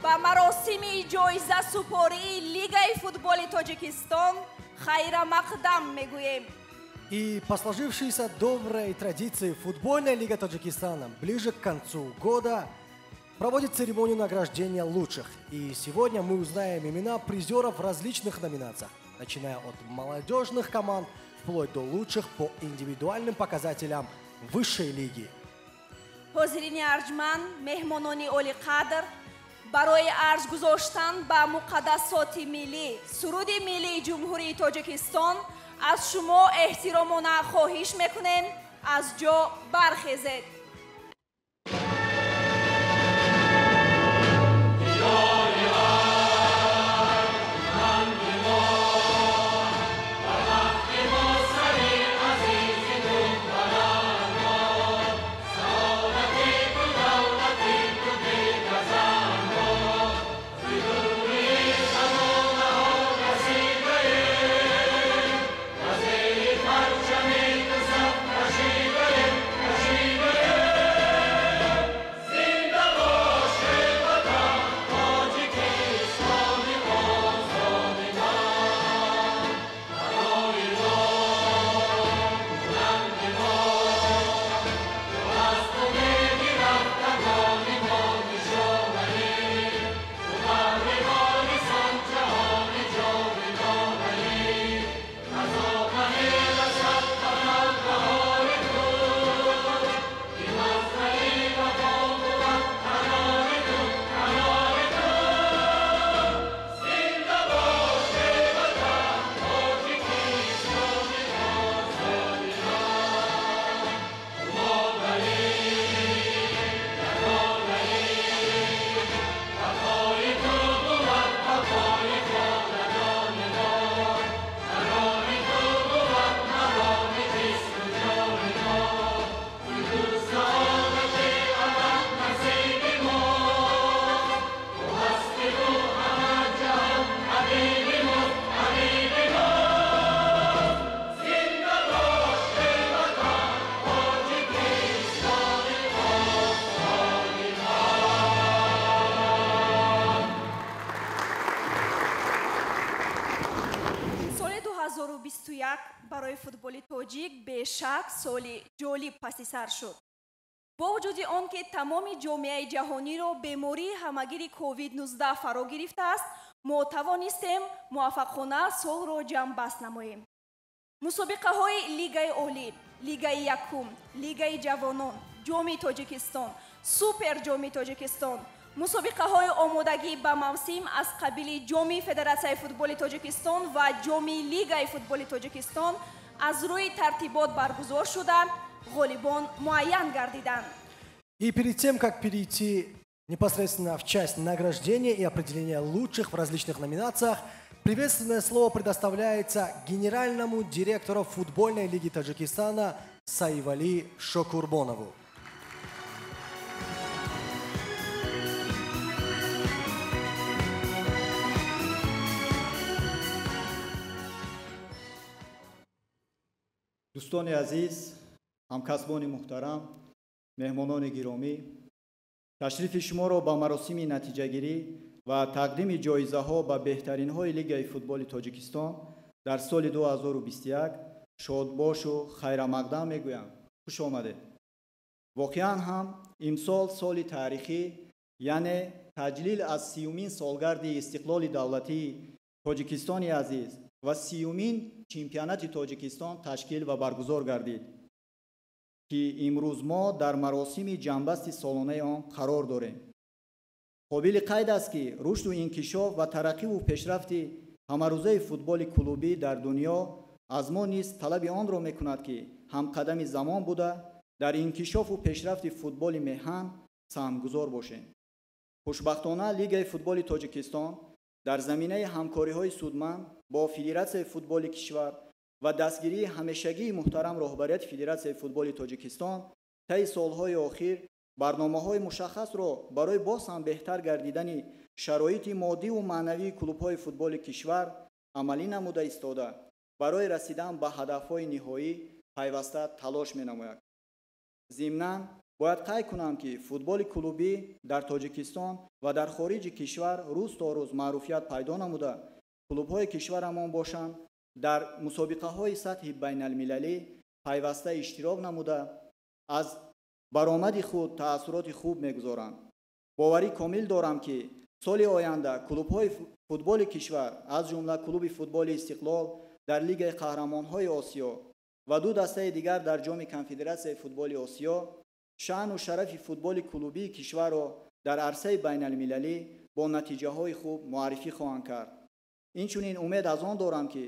Ба маросими ҷоизасупории Лигаи футболи Тоҷикистон хайрамақдам мегӯем. И по сложившейся доброй традиции Футбольная лига Таджикистана ближе к концу года проводит церемонию награждения лучших. И сегодня мы узнаем имена призеров в различных номинациях, начиная от молодежных команд вплоть до лучших по индивидуальным показателям высшей лиги. Ҳозирини арҷманд, меҳмонони олиқадр, барои арҷ гузоштан ба муқаддасоти миллӣ, суруди миллии Ҷумҳурии Тоҷикистон аз шумо эҳтиромона хоҳиш мекунем аз ҷо бархезед. Барои футболи тоҷик бешак соли ҷолиб паси сар шуд. Бо вуҷуди он ки тамоми ҷомеаи ҷаҳониро бемории ҳамагири COVID-19 фаро гирифтааст, мо тавонистем муваффақона солро ҷамъбаст намоем. Мусобиқаҳои Лигаи Олӣ, Лигаи Якум, Лигаи Ҷавонон, Ҷоми Тоҷикистон, Супер Ҷоми Тоҷикистон, мусобиқаҳои омодагӣ ба мавсим аз қабили Ҷоми Федератсияи футболи Тоҷикистон ва Ҷоми Лигаи футболи Тоҷикистон аз рӯи тартибот баргузор шуда, ғолибон муайян гардиданд. И перед тем, как перейти непосредственно в часть награждения и определения лучших в различных номинациях, приветственное слово предоставляется генеральному директору Футбольной лиги Таджикистана Саивали Шокурбонову. Дӯстони азиз, ҳамкасбони муҳтарам, меҳмонони гиромӣ, ташрифи шуморо ба маросими натиҷагирӣ ва тақдими ҷоизаҳо ба беҳтаринҳои Лигаи футболи Тоҷикистон дар соли 2021 шодбошу хайрамақдам мегӯям. Хуш омадед. Воқеан ҳам имсол соли таърихӣ, яъне таҷлил аз 30-умин солгарди истиқлоли давлатии Тоҷикистони азиз ва 30-умин чемпионати Тоҷикистон ташкил ва баргузор гардид, ки имрӯз мо дар маросими ҷамъбасти солонаи он қарор дорем. Қобили қайд аст, ки рушду инкишоф ва тараққиву пешрафти ҳамарӯзаи футболи клубӣ дар дунё аз мо низ талаби онро мекунад, ки ҳамқадами замон буда дар инкишофу пешрафти футболи меҳан саҳмгузор бошем. Хушбахтона, Лигаи футболи Тоҷикистон дар заминаи ҳамкориҳои судманд бо Федератсияи футболи кишвар ва дастгирии ҳамешагии муҳтарам роҳбарияти Федератсияи футболи Тоҷикистон таи солҳои охир барномаҳои мушаххасро барои боз ҳам беҳтар гардидани шароити моддиву маънавии клубҳои футболи кишвар амалӣ намуда истода, барои расидан ба ҳадафҳои ниҳоӣ пайваста талош менамояд. Зимнан, Бояд қайд кунам, ки футболи клубӣ дар Тоҷикистон ва дар хориҷи кишвар рӯз то рӯз маъруфият пайдо намуда, клубҳои кишварамон бошанд дар мусобиқаҳои сатҳи байналмилалӣ пайваста иштирок намуда, аз баромади худ таассуроти хуб мегузоранд. Боварӣ комил дорам, ки соли оянда клубҳои футболи кишвар, аз ҷумла клуби футболи Истиқлол дар Лигаи қаҳрамонҳои Осиё ва ду дастаи дигар дар Ҷоми Конфедератсияи футболи Осиё шаъну шарафи футболи клубии кишварро дар арсаи байналмилалӣ бо натиҷаҳои хуб муаррифӣ хоҳанд кард. Инчунин умед аз он дорам, ки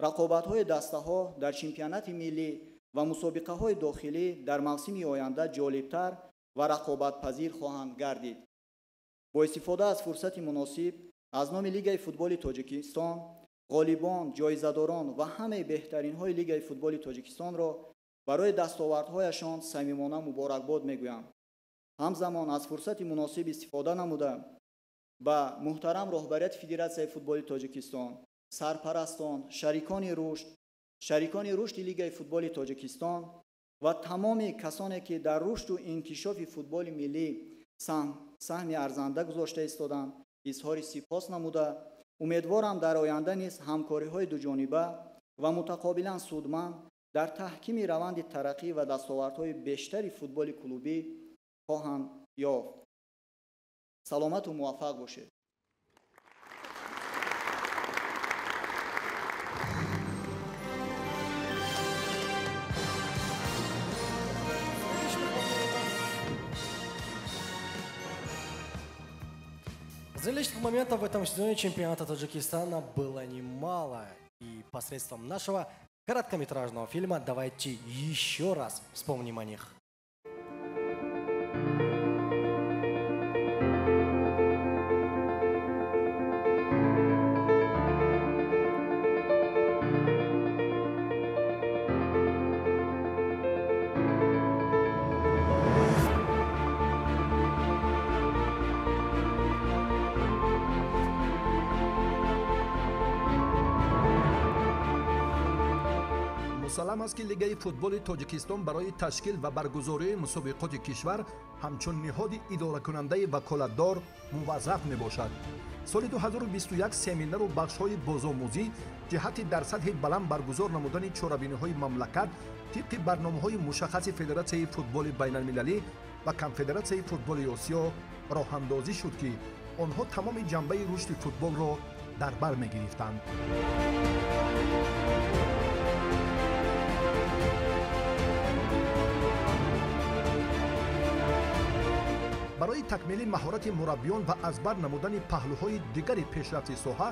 рақобатҳои дастаҳо дар чемпионати миллӣ ва мусобиқаҳои дохилӣ дар мавсими оянда ҷолибтар ва рақобатпазир хоҳанд гардид. Бо истифода аз фурсати муносиб аз номи Лигаи футболи Тоҷикистон ғолибон, ҷоизадорон ва ҳамаи беҳтаринҳои Лигаи футболи Тоҷикистонро барои дастовардҳояшон самимона муборакбод мегӯям. Ҳамзамон аз фурсати муносиб истифода намуда ба муҳтарам роҳбарияти Федератсияи футболи Тоҷикистон, сарпарастон, шарикони рушди Лигаи футболи Тоҷикистон ва тамоми касоне, ки дар рушду инкишофи футболи миллӣ саҳми арзанда гузошта истоданд, изҳори сипос намуда, умедворам дар оянда низ ҳамкориҳои дуҷониба ва мутақобилан судманд дар таҳкими раванди тараққӣ ва дастовардҳои бештари футболи клубӣ хоҳанд ёфт. Саломату муваффақ бошед. Зрелищных моментов в этом сезоне чемпионата Таджикистана было немало. И посредством нашего короткометражного фильма давайте еще раз вспомним о них. Мусаллам аст, ки Лигаи футболи Тоҷикистон барои ташкил ва баргузории мусобиқоти кишвар ҳамчун ниҳоди идоракунандаи ваколатдор муваззаф мебошад. Соли 2021 семинару бахшҳои бозомӯзӣ ҷиҳати дар сатҳи баланд баргузор намудани чорабиниҳои мамлакат тибқи барномаҳои мушаххаси Федератсияи футболи байналмилалӣ ва Конфедератсияи футболи Осиё роҳандозӣ шуд, ки онҳо тамоми ҷанбаи рушди футболро дар бар мегирифтанд. Барои такмили маҳорати мураббиён ва аз бар намудани паҳлӯҳои дигари пешрафти соҳа,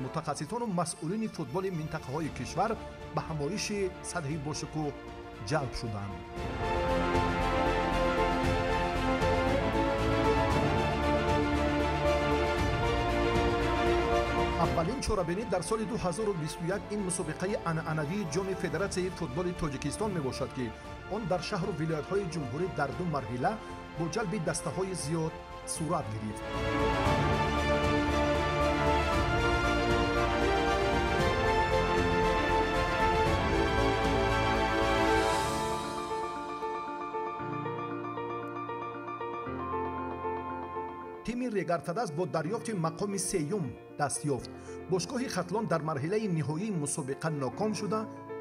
мутахассисону масъулини футболи минтақаҳои кишвар ба ҳамоиши сатҳи бошукӯҳ ҷалб шуданд. Аввалин чорабинӣ дар соли 2021 ин мусобиқаи анъанавии Ҷоми Федератсияи футболи Тоҷикистон мебошад, ки он дар шаҳру вилоятҳои ҷумҳурӣ дар ду марҳила бо ҷалби дастаҳои зиёд сурат гирифт. Тими Регартадаз бо дарёфти мақоми сеюм даст ёфт. Бошгоҳи Хатлон дар марҳилаи ниҳоии мусобиқа ноком шуда,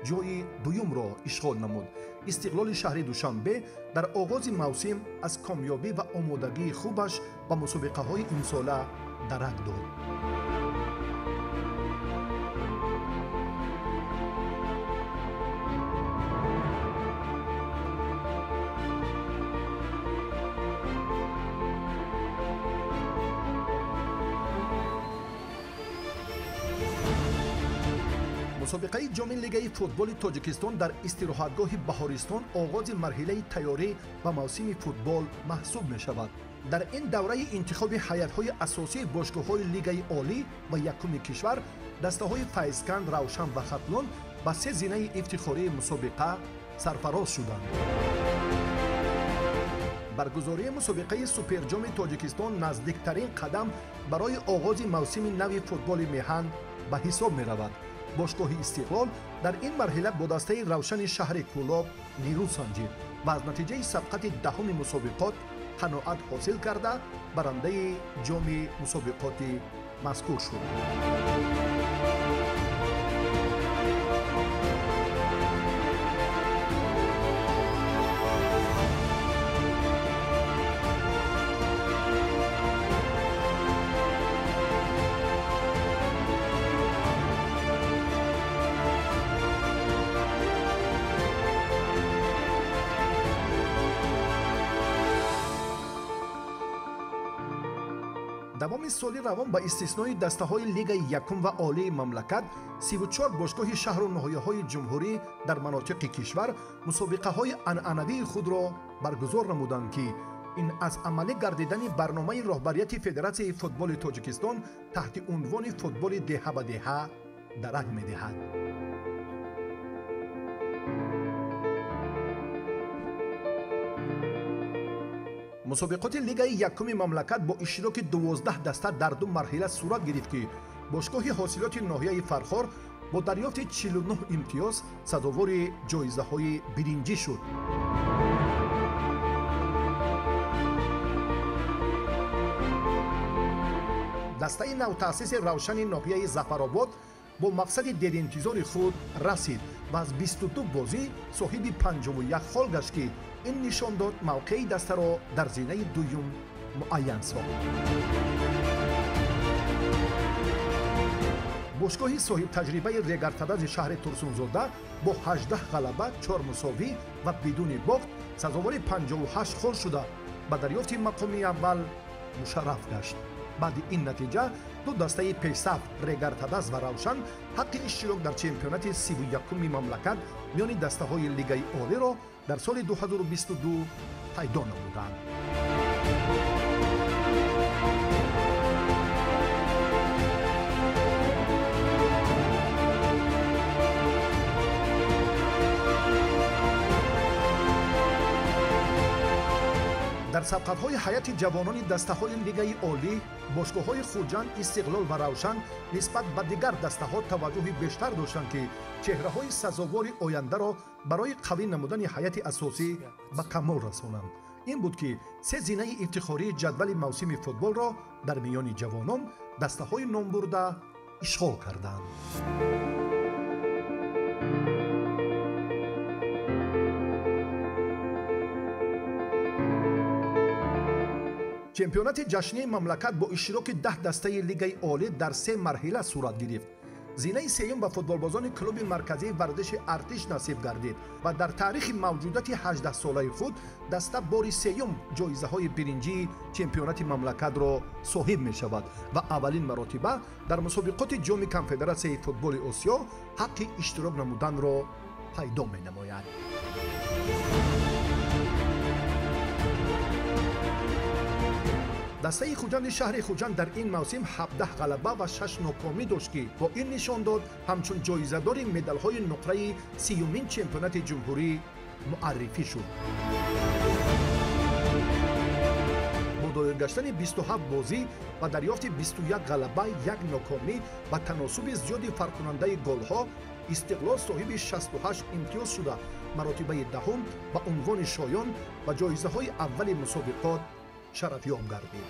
ҷои дуюмро ишғол намуд. Истиқлоли шаҳри Душанбе дар оғози мавсим аз комёбӣ ва омодагии хубаш ба мусобиқаҳои имсола дарак дод. Мусобиқаи Ҷоми Лигаи футболи Тоҷикистон дар истироҳатгоҳи Баҳористон оғози марҳилаи тайёрӣ ба мавсими футбол маҳсуб мешавад. Дар ин давраи интихоби ҳайатҳои асосии бошгоҳҳои Лигаи олӣ ва якуми кишвар дастаҳои Файзканд, Равшан ва Хатлон ба се зинаи ифтихории мусобиқа сарфароз шуданд. Баргузории мусобиқаи Суперҷоми Тоҷикистон наздиктарин қадам барои оғози мавсими нави футболи меҳан ба ҳисоб меравад. Бошгоҳи Истиқлол дар ин марҳила бо дастаи Равшани шаҳри Кӯлоб нерӯ санҷид ва аз натиҷаи сабқати даҳуми мусобиқот қаноат ҳосил карда барандаи ҷоми мусобиқоти мазкур шуд. Давоми соли равон ба истиснои дастаҳои лигаи якум ва олии мамлакат 34 бошгоҳи шаҳру ноҳияҳои ҷумҳурӣ дар манотиқи кишвар мусобиқаҳои анъанавии худро баргузор намуданд, ки ин аз амалӣ гардидани барномаи роҳбарияти Федератсияи футболи Тоҷикистон таҳти унвони футболи деҳа ба деҳа дарак медиҳад. Мусобиқоти лигаи якуми мамлакат бо иштироки 12 даста дар ду марҳила сурат гирифт, ки бошгоҳи ҳосилоти ноҳияи Фархор бо дарёфти 49 имтиёз сазовори ҷоизаҳои биринҷӣ шуд. Дастаи навтаъсиси Равшани ноҳияи Зафаробод бо мақсади деринтизори худ расид ва аз 22 бозӣ соҳиби 51 хол гашт, ки ин нишон дод мавқеи дастаро дар зинаи дуюм муайян сохт. Бошгоҳи соҳибтаҷрибаи Регартадази шаҳри Турсунзода бо 18 ғалаба, 4 мусовӣ ва бидуни бохт сазовори 58 хол шуда ба дарёфти мақоми аввал мушарраф гашт. Баъди ин натиҷа ду дастаи пешсаф Регартадаз ва Равшан ҳаққи иштирок дар чемпионати 31-уми мамлакат миёни дастаҳои лигаи олиро дар соли 2022 пайдо намуданд. Дар сабқатҳои ҳайати ҷавонони дастаҳои лигаи олӣ бошгоҳҳои Хуҷанд, Истиқлол ва Равшан нисбат ба дигар дастаҳо таваҷҷӯҳи бештар доштанд, ки чеҳраҳои сазовори ояндаро барои қавӣ намудани ҳайати асосӣ ба камол расонанд. Ин буд, ки се зинаи ифтихории ҷадвали мавсими футболро дар миёни ҷавонон дастаҳои номбурда ишғол карданд. Чемпионати ҷашнии мамлакат бо иштироки 10 дастаи лигаи олӣ дар се марҳила сурат гирифт. Зинаи сеюм ба футболбозони клуби марказии варзиши Артиш насиб гардид ва дар таърихи мавҷудати 18-солаи худ даста бори сеюм ҷоизаҳои биринҷии чемпионати мамлакатро соҳиб мешавад ва аввалин маротиба дар мусобиқоти ҷоми конфедератсияи футболи Осиё ҳаққи иштирок намуданро пайдо менамояд. Дастаи Хуҷанди шаҳри Хуҷанд дар ин мавсим 17 ғалаба ва 6 нокомӣ дошт, ки бо ин нишон дод ҳамчун ҷоизадори медалҳои нуқраи 30-умин чемпионати ҷумҳурӣ муаррифӣ шуд. Бо доир гаштани 27 бозӣ ва дарёфти 21 ғалаба, 1 нокомӣ ва таносуби зиёди фарқкунандаи голҳо, Истиқлол соҳиби 68 имтиёз шуда маротибаи даҳум ба унвони шоён ва ҷоизаҳои аввали мусобиқот шарафёб гардид.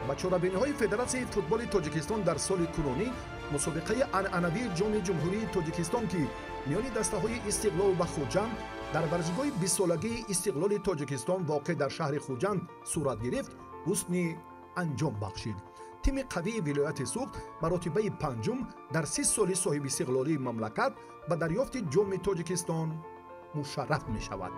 Ба чорабиниҳои Федератсияи футболи Тоҷикистон дар соли кунунӣ мусобиқаи анъанавии ҷоми ҷумҳурии Тоҷикистон, ки миёни дастаҳои Истиқлол ва Хуҷанд дар варзишгоҳи 20-солагии Истиқлоли Тоҷикистон воқеъ дар шаҳри Хуҷанд сурат гирифт, ҳусни анҷом бахшид. Тими қавии вилояти Суғд маротибаи панҷум дар 30 соли соҳибистиқлолии мамлакат ба дарёфти ҷоми Тоҷикистон мушарраф мешавад.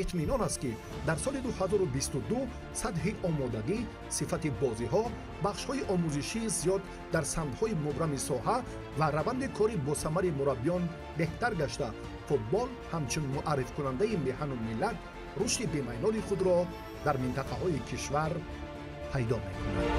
Итминон аст, ки дар соли 2022 сатҳи омодагӣ, сифати бозиҳо, бахшҳои омӯзишии зиёд дар самтҳои мубрами соҳа ва раванди кори босамари мураббиён беҳтар гашта, футбол ҳамчун муаррифкунандаи меҳану миллат рушди бемайноли худро дар минтақаҳои кишвар пайдо мекунад.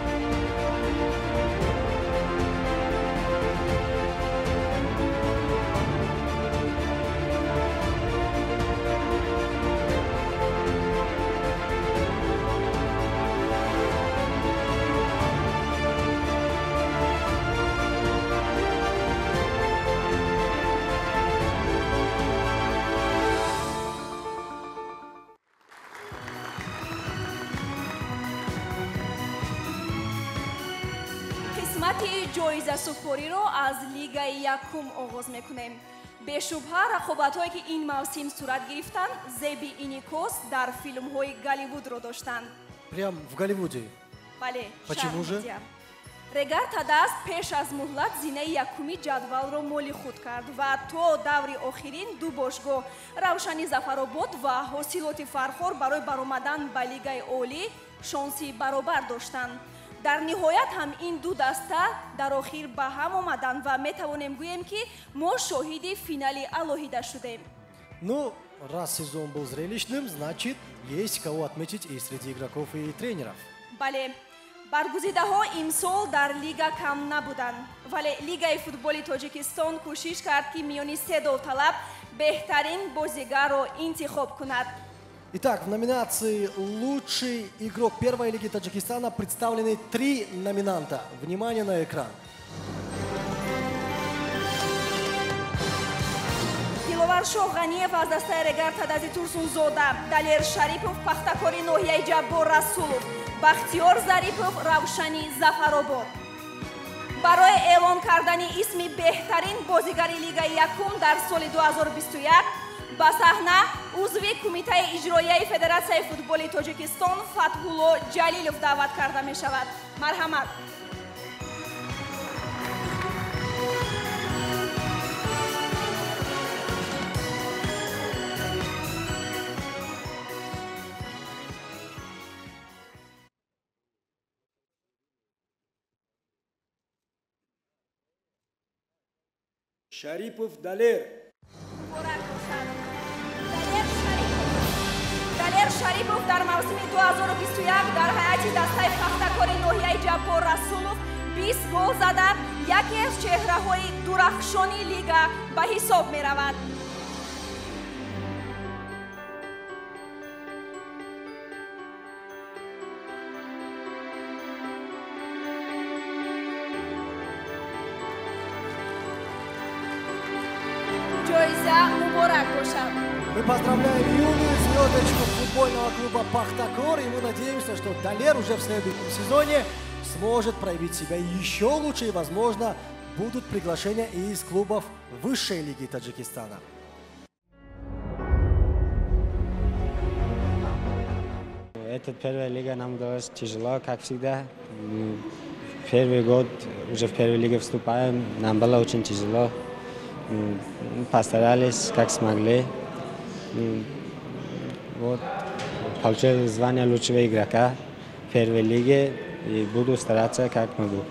Ҷоизасупориро аз лигаи якум оғоз мекунем. Бешубҳа, рақобатҳое, ки ин мавсим сурат гирифтанд, зеби инъикос дар филмҳои Голливудро доштанд. Прям в Голливуде? Бале. Почему же? Регар Тадаз пеш аз муҳлат зинаи якуми ҷадвалро моли худ кард ва то даври охирин ду бошгоҳ, Равшани Зафаробод ва Ҳосилоти Фархор, барои баромадан ба лигаи олӣ шонси баробар доштанд. Дар ниҳоят ҳам ин ду даста дар охир ба ҳам омаданд ва метавонем гӯем, ки мо шоҳиди финали алоҳида шудем. Ну, раз сезон был зрелищным, значит, есть кого отметить и среди игроков, и тренеров. Бале, баргузидаҳо имсол дар лига кам набуданд, вале Лигаи футболи Тоҷикистон кӯшиш кард, ки миёни се довталаб беҳтарин бозигарро интихоб кунад. Итак, в номинации «Лучший игрок первой лиги Таджикистана» представлены три номинанта. Внимание на экран. Диловаршоҳ Ғаниев аз дастаи Регар Тадази Турсунзода, Далер Шарипов, Пахтакори ноҳияи Ҷаббор Расулов, Бахтиёр Зарипов, Равшани Зафаробод. Барои эълон кардани исми беҳтарин бозигари лигаи якум дар соли 2021 ба саҳна узви Кумитаи иҷроияи Федератсияи футболи Тоҷикистон Фатҳулло Ҷалилов даъват карда мешавад. Марҳамат. Шарипов Далер. Далер Шарипов дар мавсими 2021 дар ҳайати дастаи Пахтакори ноҳияи Ҷаббор Расулов 20 гол зада, яке аз чеҳраҳои дурахшони лига ба ҳисоб меравад. Ҷоиза муборак бошад. Мы поздравляем юную звездочку футбольного клуба «Пахтакор», и мы надеемся, что Далер уже в следующем сезоне сможет проявить себя еще лучше, и, возможно, будут приглашения и из клубов высшей лиги Таджикистана. Эта первая лига нам далась тяжело, как всегда. Первый год уже в первую лигу вступаем, нам было очень тяжело. Постарались, как смогли. Вот, получил звание лучшего игрока первой лиги и буду стараться, как могу.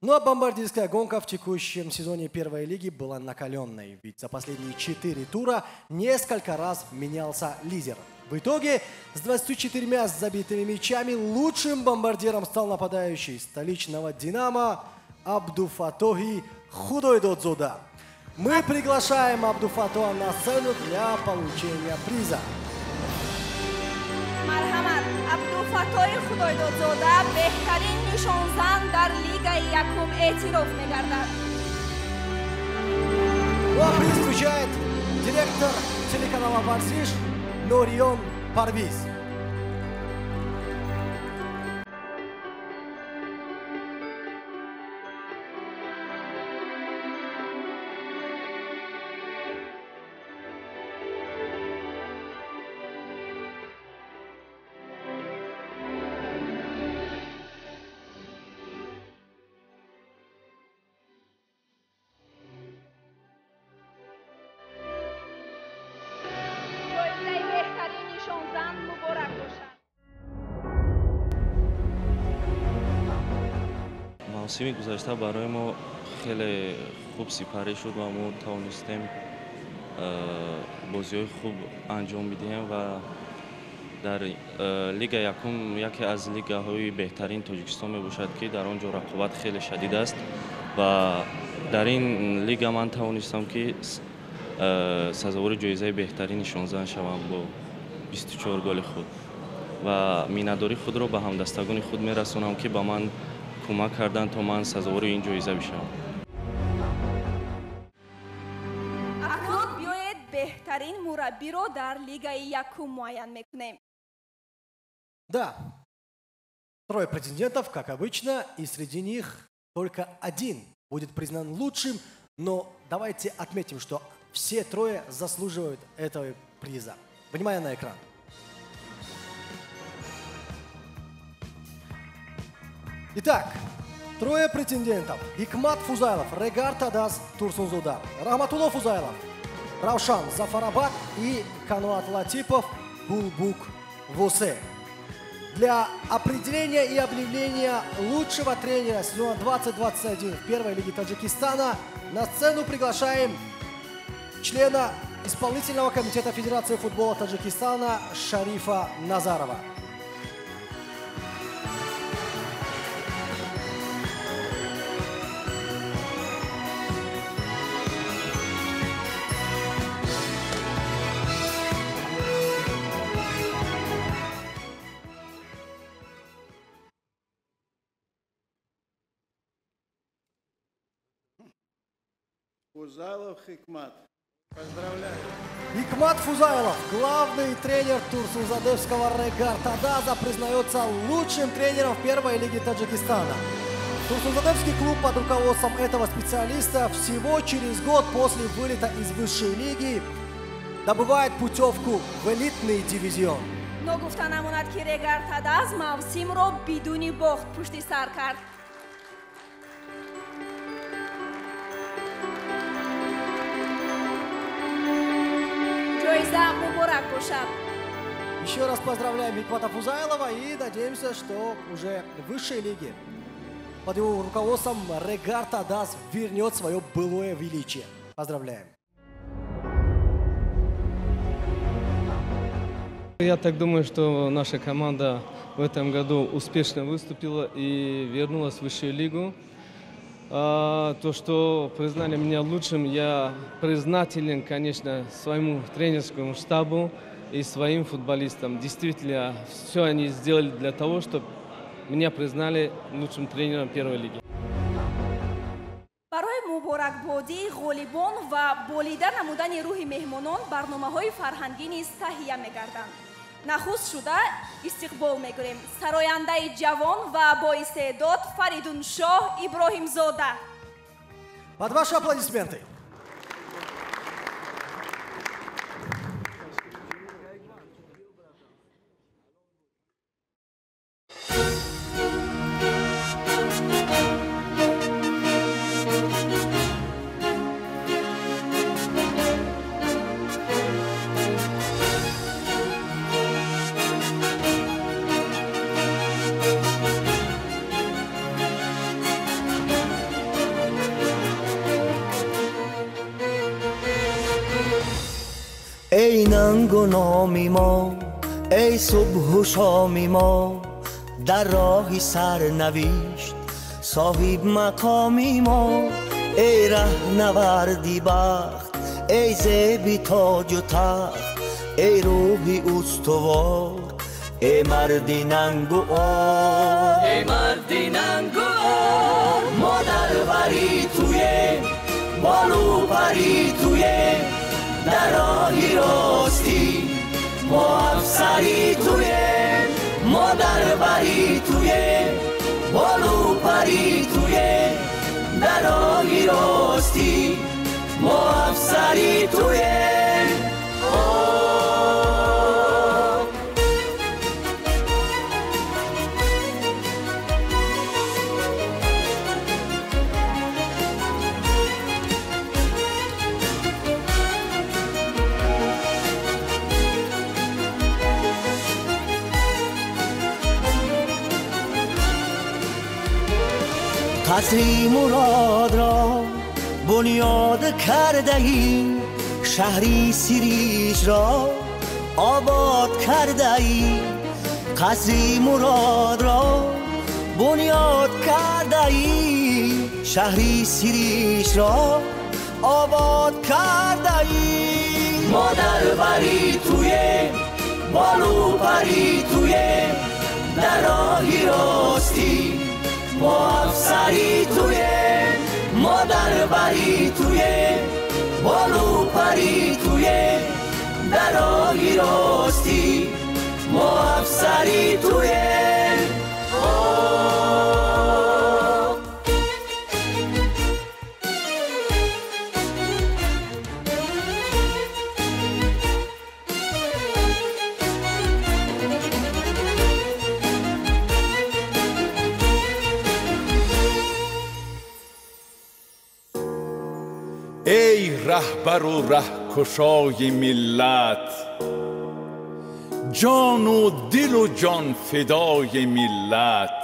Ну а бомбардирская гонка в текущем сезоне первой лиги была накаленной, ведь за последние 4 тура несколько раз менялся лидер. В итоге с 24 забитыми мячами лучшим бомбардиром стал нападающий столичного «Динамо» Абдуфатохи Худойдодзода. Мы приглашаем Абдуфатоа на сцену для получения приза. Марҳамат, Абдуфаттои Худойдодзода беҳтарин нишонзан дар лигаи якум эътироф мегардад. Ну а приз вручает директор телеканала «Варзиш» Норион Парвиз. Ҷоизаи беҳтарин нишонзан муборак бошад. Мавсими гузашта барои мо хеле хуб сипарӣ шуд ва мо тавонистем бозиҳои хуб анҷом бидиҳем ва дар лига якум яке аз лигаҳои беҳтарин Тоҷикистон мебошад, ки дар он ҷо рақобат хеле шадид аст ва дар ин лига ман тавонистам, ки сазовори ҷоизаи беҳтарин нишонзан шавам бо 24 голи худ ва миннатдории худро ба ҳамдастагони худ мерасонам, ки ба ман кӯмак карданд, то ман сазовори ин ҷоиза бишавам. Акнун биёед, беҳтарин мураббиро дар лигаи якум муайян мекунем. Да, трое претендентов, как обычно, и среди них только один будет признан лучшим, но давайте отметим, что все трое заслуживают этого приза. Внимание на экран. Итак, трое претендентов. Хикмат Фузайлов, Регар Тадаз Турсунзода, Рахматулло Фузайлов, Равшан Зафарабад и Каноат Латипов Булбук Восе. Для определения и объявления лучшего тренера сезона 2021 в первой лиге Таджикистана на сцену приглашаем члена исполнительного комитета Федерации футбола Таджикистана Шарифа Назарова. Фузайлов Хикмат. Поздравляю. Хикмат Фузайлов, главный тренер турсунзадевского Регар Тадаза, признается лучшим тренером в первой лиге Таджикистана. Турсунзадевский клуб под руководством этого специалиста всего через год после вылета из высшей лиги добывает путевку в элитный дивизион. Ногуфта намонад, ки Регар Тадаз мавсимро бидуни бохт пушти сар кард. Ҷоиза муборак бошад. Еще раз поздравляем Хикмата Фузайлова и надеемся, что уже в высшей лиге под его руководством Регар Тадаз вернет свое былое величие. Поздравляем. Я так думаю, что наша команда в этом году успешно выступила и вернулась в высшую лигу. То, что признали меня лучшим, я признателен, конечно, своему тренерскому штабу и своим футболистам. Действительно, все они сделали для того, чтобы меня признали лучшим тренером первой лиги. Барои муборакбодии ғолибон ва болида намудани рӯҳи меҳмонон барномаҳои фарҳангӣ низ таҳия мегарданд. Нахуст шуда истиқбол мекунем сарояндаи ҷавон ва боистеъдод Фаридуншоҳ Иброҳимзода. Под ваши аплодисменты. Эй нангу номи мо, эй субҳу шоми мо, дар роҳи сарнавишт соҳиб мақоми мо. Эй раҳнаварди бахт, эй зеби тоҷу тахт, эй рӯҳи устувор, эй марди нангу ор, эй марди нангу ор. Мо дар бари туем, болу пари туем, дар роҳи ростӣ мо афсари туем. Мо дар бари туем, болу пари туем, дар роҳи ростӣ мо афсари туем. Қасри мурод ро бунёд кардаӣ, шаҳри Сиришро обод кардаӣ. Қасри муродро бунёд кардаӣ, шаҳри Сиришро обод кардаӣ. Мо дар бари туем, болу пари туем, дар роҳи ростӣ мо афсари туем. Мо дар бари туем, болу пари туем, дар роҳи ростӣ мо афсари туем. Эй раҳбару раҳкушои миллат, ҷону дилу ҷонфидои миллат,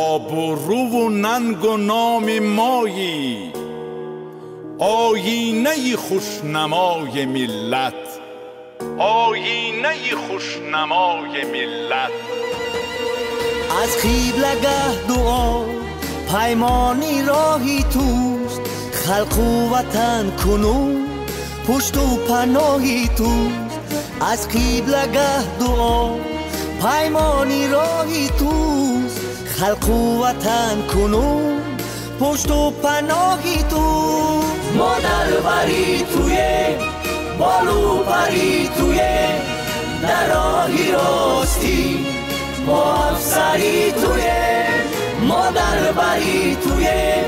обрӯву нангу номи моӣ, оинаи хушнамои миллат, оинаи хушнамои миллат. Аз қиблагаҳ дуо паймони роҳи туст, халқу ватан кунун пушту паноҳи туст. Аз қиблагаҳ дуо паймони роҳи туст, халқу ватан кунун пушту паноҳи туст. Мо дар бари туем, болу пари туем, дар роҳи ростӣ мо афсари туем. Мо дар бари туем,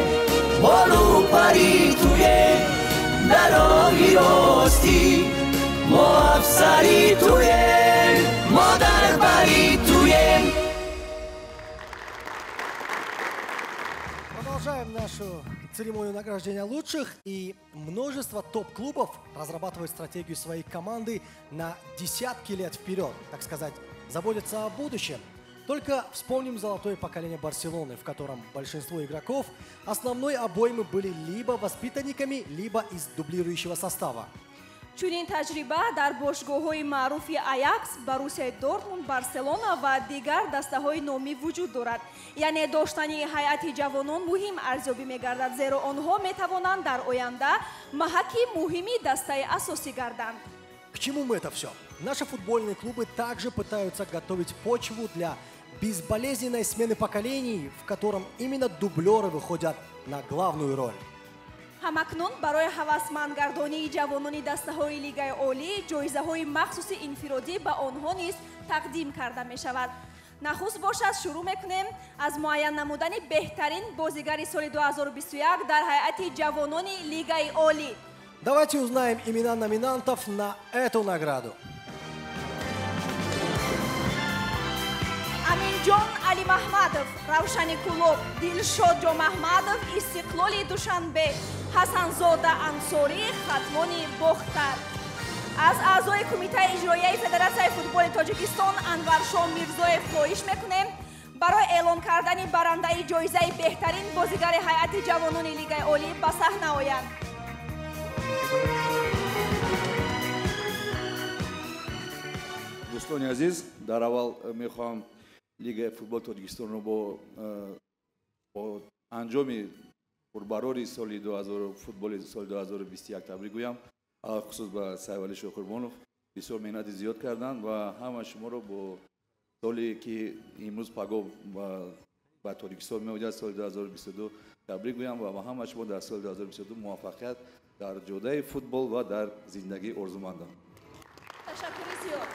болу пари туем, дар роҳи ростӣ мо афсари туем. Мо дар бари туем. Продолжаем нашу церемонию награждения лучших, и множество топ-клубов разрабатывают стратегию своей команды на десятки лет вперед, так сказать, заботятся о будущем. Только вспомним золотое поколение Барселоны, в котором большинство игроков основной обоймы были либо воспитанниками, либо из дублирующего состава. Чунин таҷриба дар бошгоҳҳои маъруфи Аякс, Боруссияи Дортмунд, Барселона ва дигар дастаҳои номӣ вуҷуд дорад. Яъне доштани ҳайати ҷавонон муҳим арзёбӣ мегардад, зеро онҳо метавонанд дар оянда маҳаки муҳими дастаи асосӣ гарданд. К чему мы это все? Наши футбольные клубы также пытаются готовить почву для безболезненной смены поколений, в котором именно дублеры выходят на главную роль. Ҳамакнун барои ҳавасмандгардонии ҷавонони дастаҳои Лигаи Олӣ ҷоизаҳои махсуси инфиродӣ ба онҳо низ тақдим карда мешавад. Нахуст бошад, шурӯъ мекунем аз муайян намудани беҳтарин бозигари соли 2021 дар ҳайати ҷавонони Лигаи Олӣ. Давайте узнаем имена номинантов на эту награду. Аминҷон Алимаҳмадов, Равшани Кулоб, Дилшод Ҷомаҳмадов, Истиқлоли Душанбе, Ҳасанзода Ансорӣ, Хатлони Бохтар. Аз аъзои Кумитаи иҷроияи Федератсияи футболи Тоҷикистон Анваршо Мирзоев хоҳиш мекунем барои эълон кардани барандаи ҷоизаи беҳтарин бозигари ҳайати ҷавонони Лигаи Олӣ ба саҳна оянд. Дӯстони азиз, дар аввал мехоҳам Лигаи футболи Тоҷикистонро бо анҷоми пурбарори соли 2000 футболи соли 2021 табрик гӯям. Хусус ба Сайвали Шоҳқурбонов бисёр меҳнати зиёд карданд ва ҳама шуморо бо соле ки имрӯз пагоҳ ба Тоҷикистон меояд, соли 2022 табрик гӯям ва ба ҳама шумо дар соли 2022 муваффақият дар ҷодаи футбол ва дар зиндагӣ орзумандам. Ташаккури зиёд.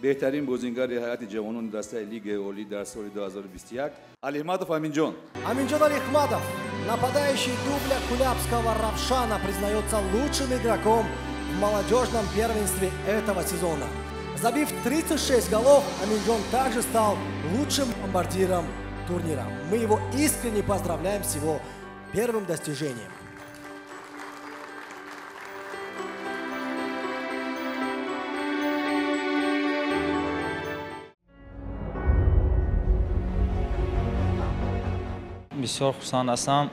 Беҳтарин бозингари ҳайати ҷавонони дастаи Лигаи Олӣ дар соли 2021 Алиҳмадов Аминҷон. Аминҷон Алиҳмадов, нападающий дубля кулябского Равшана, признается лучшим игроком в молодежном первенстве этого сезона. Забив 36 голов, Аминджон также стал лучшим бомбардиром турнира. Мы его искренне поздравляем с его первым достижением. Бисёр хурсанд ҳастам,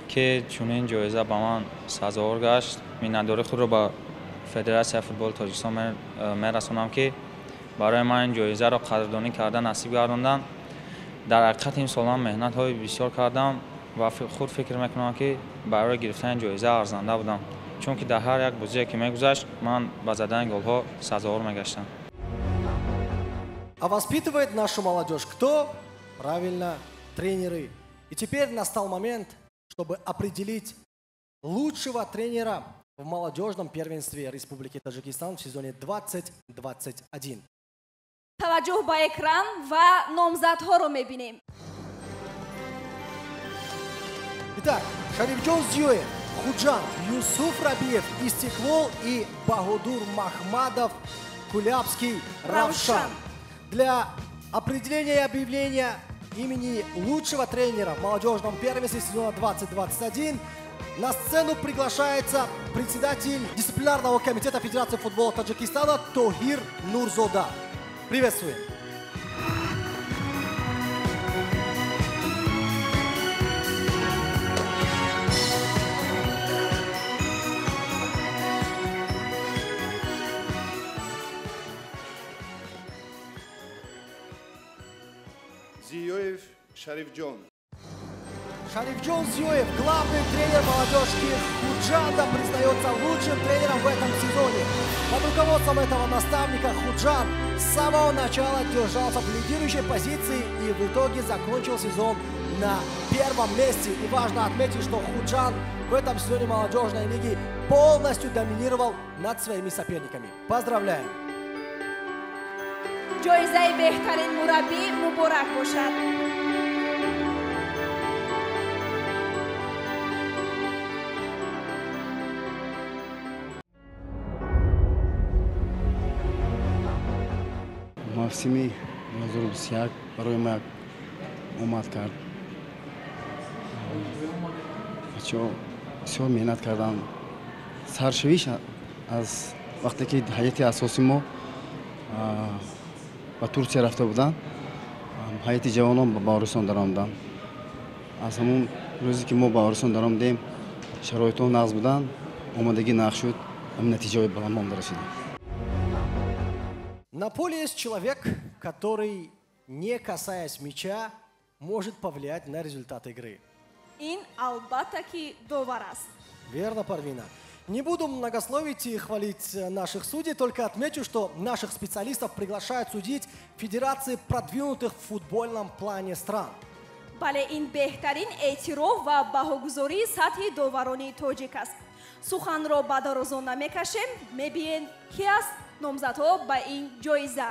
ки чунин ҷоиза ба ман сазовор гашт. Миннатдории худро ба Федератсияи футболи Тоҷикистон мерасонам, ки барои ман ин ҷоизаро қадрдонӣ карда насиб гардонданд. Дар ҳақиқат ин сол ман меҳнатҳои бисёр кардам ва худ фикр мекунам, ки барои гирифтани ҷоиза арзанда будам, чунки дар ҳар як бозие ки мегузашт, ман ба задани голҳо сазовор мегаштам. А воспитывает нашу молодежь кто? Правильно, тренеры. И теперь настал момент, чтобы определить лучшего тренера в молодежном первенстве Республики Таджикистан в сезоне 2021. Таваҷҷӯҳ ба экран ва номзадҳоро мебинем. Итак, Шарифҷон Зиёев, Худжанд, Юсуф Рабиев, Истиклол и Баҳодур Махмадов, Кулябский Равшан. Для определения и объявления имени лучшего тренера в молодежном первенстве сезона 2021 на сцену приглашается председатель дисциплинарного комитета Федерации футбола Таджикистана Тохир Нурзода. Приветствуем! Зиёев Шарифҷон. Шарифҷон Зиёев, главный тренер молодежки Худжанда, признается лучшим тренером в этом сезоне. Под руководством этого наставника Худжанд с самого начала держался в лидирующей позиции и в итоге закончил сезон на первом месте. И важно отметить, что Худжанд в этом сезоне молодежной лиги полностью доминировал над своими соперниками. Поздравляем! Ҷоизаи беҳтарин мураббӣ муборак бошад. Мавсими 2021 барои ма омад кард. Бачаҳо бисёр меҳнат карданд. Саршавиш аз вақте ки ҳайати асосии мо ба Турсия рафта буданд, ҳайати ҷавонон ба Баҳористон даромаданд. Аз ҳамон рӯзе ки мо ба Баҳористон даромадем, шароитҳо нағз буданд, омодагӣ нағз шуд, ҳамин натиҷаҳои баланд мо расидем. На поле есть человек, который, не касаясь мяча, может повлиять на результат игры. Ин албатта ки довар аст. Верно, Парвина. Не буду многословить и хвалить наших судей, только отмечу, что наших специалистов приглашают судить федерации продвинутых в футбольном плане стран. Бале, ин беҳтарин эътироф ва баҳогузории сатҳи доварони тоҷик аст. Суханро ба дарозон намекашем, мебинем ки аст номзадҳо ба ин ҷоиза.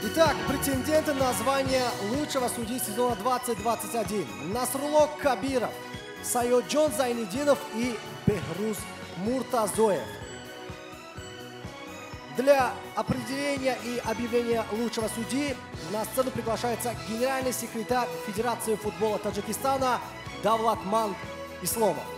Итак, претенденты на звание лучшего судьи сезона 2021. Насрулло Кабиров, Сайоджон Зайнидинов и Бехруз Муртазоев. Для определения и объявления лучшего судьи на сцену приглашается генеральный секретарь Федерации футбола Таджикистана Давлатман Исломов.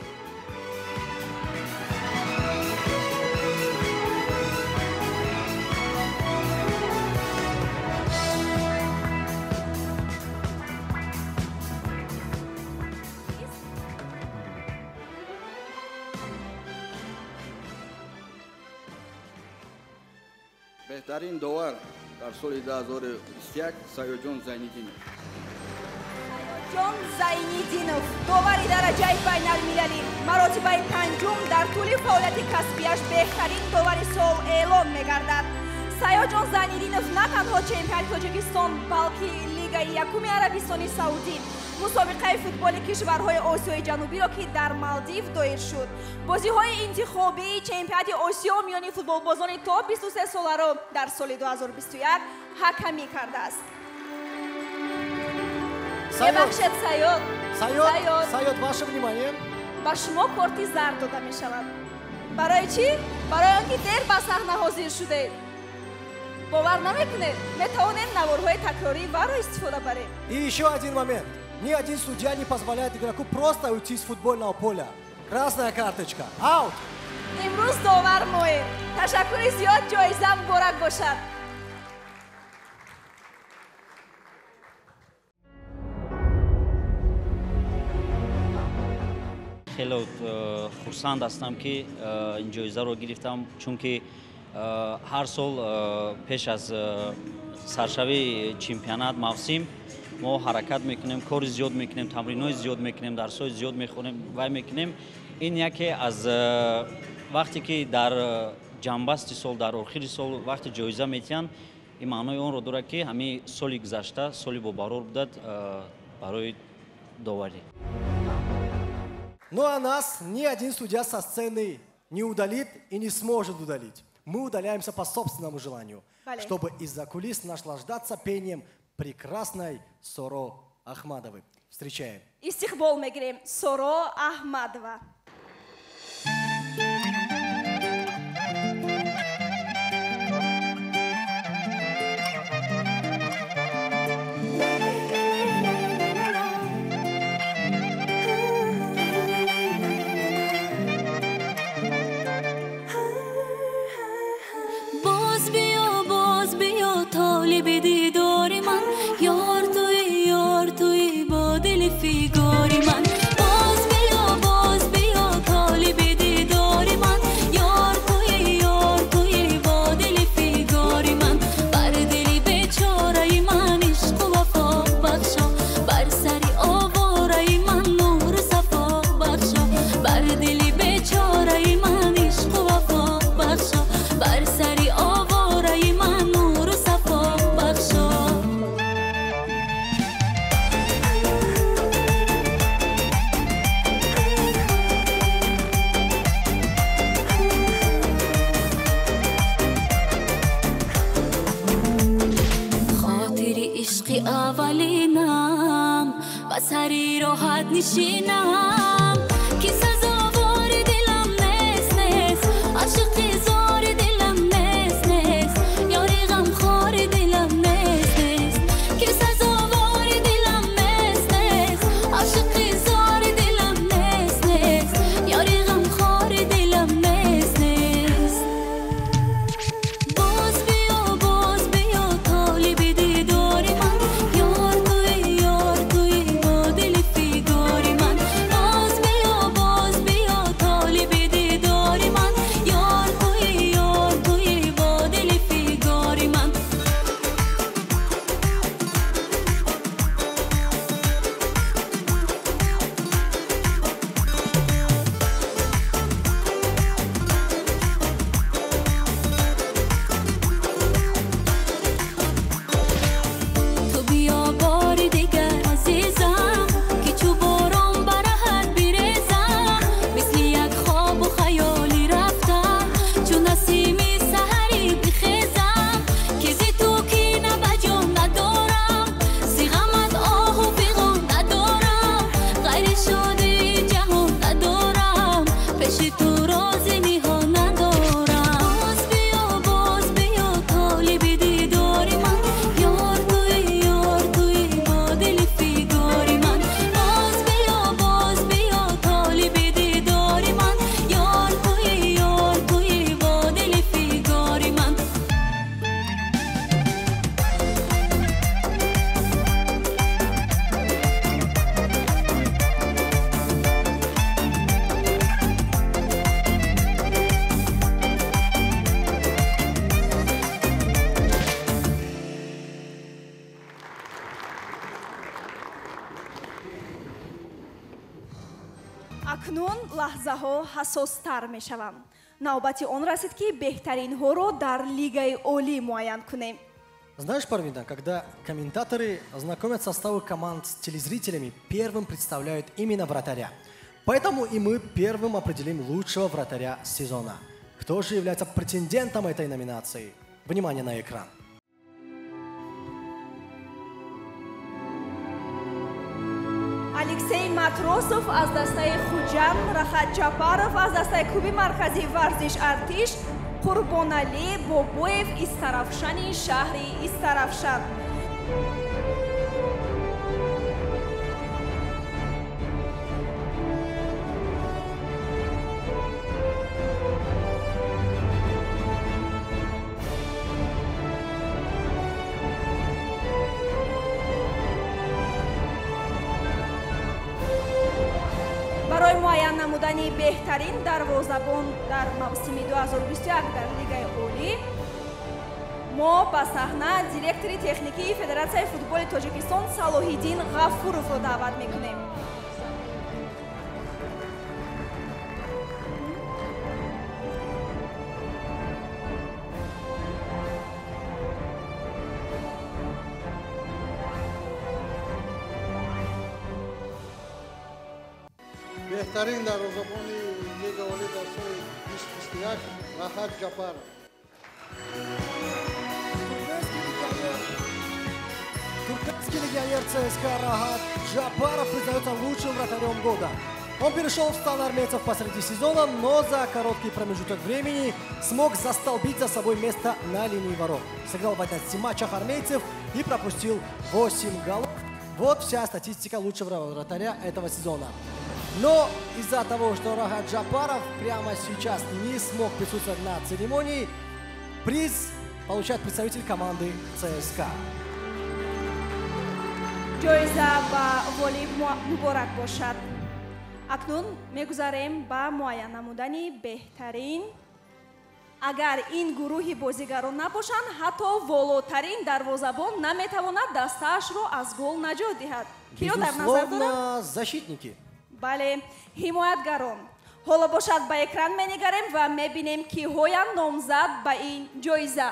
Беҳтарин довар дар соли 2021 Саёдҷон Зайниддинов. Саёдҷон Зайниддинов, довари дараҷаи байналмилалӣ, маротибаи панҷум дар тӯли фаъолияти касбияш беҳтарин довари сол эълон мегардад. Саёдҷон Зайниддинов на танҳо чемпионати Тоҷикистон, балки Лигаи якуми Арабистони Саудӣ, мусобиқаи футболи кишварҳои Осиёи Ҷанубиро, ки дар Малдив доир шуд, бозиҳои интихобии чемпионати Осиё миёни футболбозони то 23 соларо дар соли 2021 ҳакамӣ кардааст. Бебахшед, Саёд. Саёд, Саёд, ваше внимание. Ба шумо корти зард дода мешавад. Барои чӣ? Барои он ки дер ба саҳна ҳозир шудед. Бовар намекунед? Метавонем наворҳои такрории варро истифода барем. И еще один момент. Ни один судья не позволяет игроку просто уйти с футбольного поля. Красная карточка. Аут! Имрӯз довар моем. Ташаккури зиёд, ҷоиза муборак бошад. Хеле хурсанд ҳастам, ки ин ҷоизаро гирифтам, чунки ҳар сол пеш аз саршавии чемпионат мавсим мо ҳаракат мекунем, кори зиёд мекунем, тамринҳои зиёд мекунем, дарсҳои зиёд мехонем, вай мекунем. Ин яке аз вақте ки дар ҷанбасти сол, дар охири сол вақте ҷоиза метиҳанд, ин маънои онро дорад, ки ҳамин соли гузашта соли бобарор будад барои доварӣ. Ну а нас ни один судья со сцены не удалит и не сможет удалить. Мы удаляемся по собственному желанию, чтобы из-за кулис наслаждаться пением прекрасной Соро Ахмадовой. Встречаем. Истиқбол мегирем Соро Ахмадова. Толиби дидори ман, ёр туи, ёр туи, бо дили фигори ман. Боз биё, боз биё, толиби дидори ман, ёр туи, ёр туи, бо дили фигори ман. Бар дили бечораи ман ишқу вафо бахшо, бар сари овораи ман нуру сафо бахшо. Бар дили бечораи ман ишқу вафо бахшо, бар сари овораи ман нуру сафо бахшо. Хотири ишқи аввалинам, ба сари роҳат нишинам, ки сазовори дилам нест, нест, ошиқи зори дилам нест, нест, ёри ғамхори дилам нест, нест, ки сазовори дилам нест, нест, ошиқи зори дилам нест, нест, ёри ғамхори дилам нест, нест. Боз биё, боз биё, толиби дидори ман, ёр туи, ёр туи, бо дили фигори ман. Акнун лаҳзаҳо ҳассостар мешаванд. Навбати он расид, ки беҳтаринҳоро дар Лигаи Олӣ муайян кунем. Знаешь, Парвина, когда комментаторы знакомят составы команд с телезрителями, первым представляют именно вратаря. Поэтому и мы первым определим лучшего вратаря сезона. Кто же является претендентом этой номинации? Внимание на экран. Алексей Матросов аз дастаи Хуҷанд, Рахат Ҷапаров аз дастаи клуби марказии варзиш Артиш, Қурбоналӣ Бобоев Истаравшани шаҳри Истаравшан. Барои муайян намудани беҳтарин дарвозабон дар мавсими 2021 дар Лигаи Олӣ мо ба саҳна директори техникии Федератсияи футболи Тоҷикистон Салоҳиддин Ғафуровро даъват мекунем. Беҳтарин дарвозабони Лигаи Олӣ дар соли 2021 Раҳат Ҷапаров. Туркменский легионер ЦСКА Рахат Джапаров признается лучшим вратарем года. Он перешел в стан армейцев посреди сезона, но за короткий промежуток времени смог застолбить за собой место на линии ворот. Сыграл в 11 матчах армейцев и пропустил 8 голов. Вот вся статистика лучшего вратаря этого сезона. Но из-за того, что Рахат Джапаров прямо сейчас не смог присутствовать на церемонии, приз получает представитель команды ЦСКА. Ҷоиза ба ғолиб муборак бошад. Акнун мегузарем ба муайян намудани беҳтарин. Агар ин гурӯҳи бозигарон набошанд, ҳатто волотарин дарвозабон наметавонад дастаашро аз гол наҷот диҳад. Киро дар назар дорад? Безусловно, защитники. Бале, ҳимоятгарон. Ҳоло бошад ба экран менигарем ва мебинем, киҳоянд номзад ба ин ҷоиза.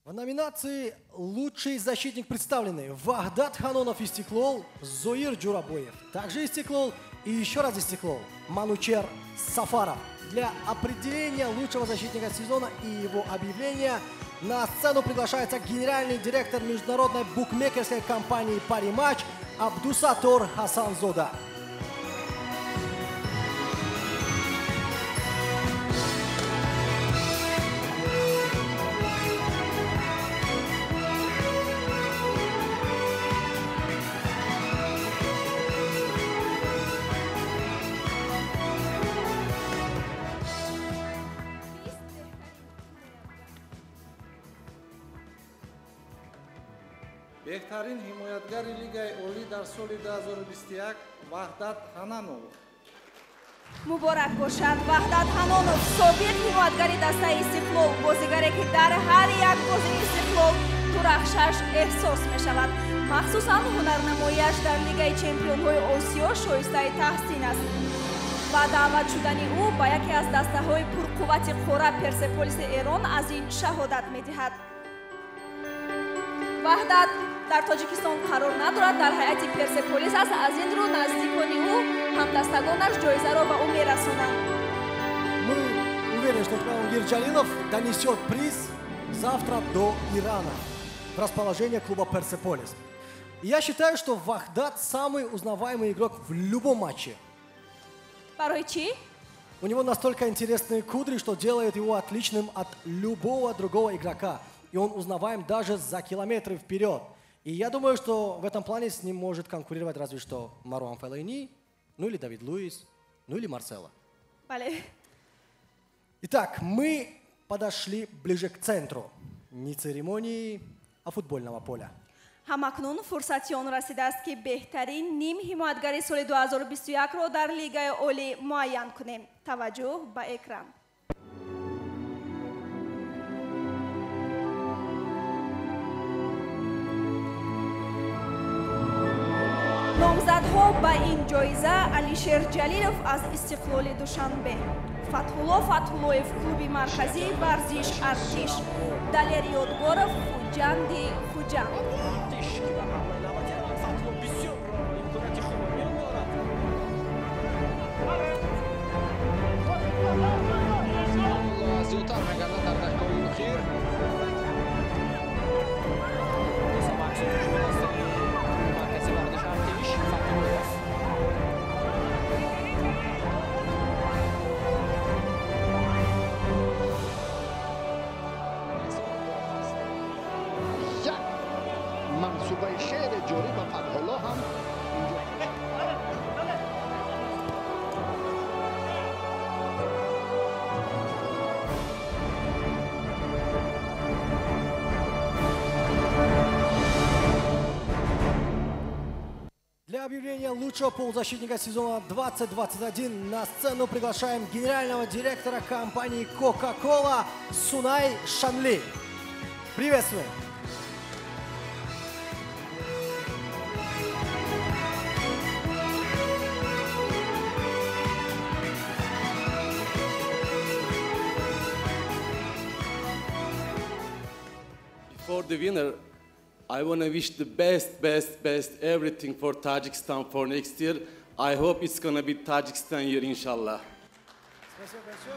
В номинации «Лучший защитник» представлены Вахдат Ханонов Истиклол, Зоир Джурабоев, также Истиклол и еще раз Истиклол, Манучер Сафаров. Для определения лучшего защитника сезона и его объявления на сцену приглашается генеральный директор международной букмекерской компании «Париматч» Абдусатор Хасанзода. Беҳтарин ҳимоятгари Лигаи Олӣ дар соли 2021 Ваҳдат Ҳананов. Муборак бошад Ваҳдат Ҳанонов, собиқ ҳимоятгари дастаи Истиқлол, бозигаре ки дар ҳар як бозии Истиқлол дурахшаш эҳсос мешавад. Махсусан ҳунарнамоияш дар Лигаи чемпионҳои Осиё шоистаи таҳсин аст. Ба даъват шудани ӯ ба яке аз дастаҳои пурқуввати қора Персеполиси Эрон аз ин шаҳодат медиҳад. Ваҳдат дар Тоҷикистон қарор надорад, дар ҳайати Персеполис аст. Аз ин рӯ наздикони ӯ, ҳамдастагонаш ҷоизаро ба ӯ мерасонанд. Мы уверены, что Джалилов донесет приз завтра до Ирана в расположение клуба «Персеполис». И я считаю, что Вахдат самый узнаваемый игрок в любом матче. Барои чӣ? У него настолько интересные кудри, что делает его отличным от любого другого игрока. И он узнаваем даже за километры вперед. И я думаю, что в этом плане с ним может конкурировать разве что Маруан Феллайни, ну или Давид Луис, ну или Марсело. Бале. Итак, мы подошли ближе к центру. Не церемонии, а футбольного поля. Ҳамакнун фурсати он расидааст, ки беҳтарин ним ҳимоятгари соли 2021-ро дар Лигаи Олӣ муайян кунем. Таваҷҷӯҳ ба экран. Номзадҳо ба ин ҷоиза: Алишер Ҷалилов аз Истиқлоли Душанбе, Фатҳулло Фатҳуллоев, клуби марказии варзиш Артиш, Далер Ёдгоров, Хуҷанди Хуҷанд. Зиёдтар мегардад дар дақиқаҳои охир. Маркази варзиш Артиш, Фатҳуллоев. Як мансубаи хеле ҷолиб ба Фатҳулло ҳам. Для объявления лучшего полузащитника сезона 2021 на сцену приглашаем генерального директора компании Coca-Cola Сунай Шанли. Приветствуем! Before the winner, I want to wish the best, best, best everything for Tajikistan for next year. I hope it's going to be Tajikistan year, inshallah. Спасибо большое.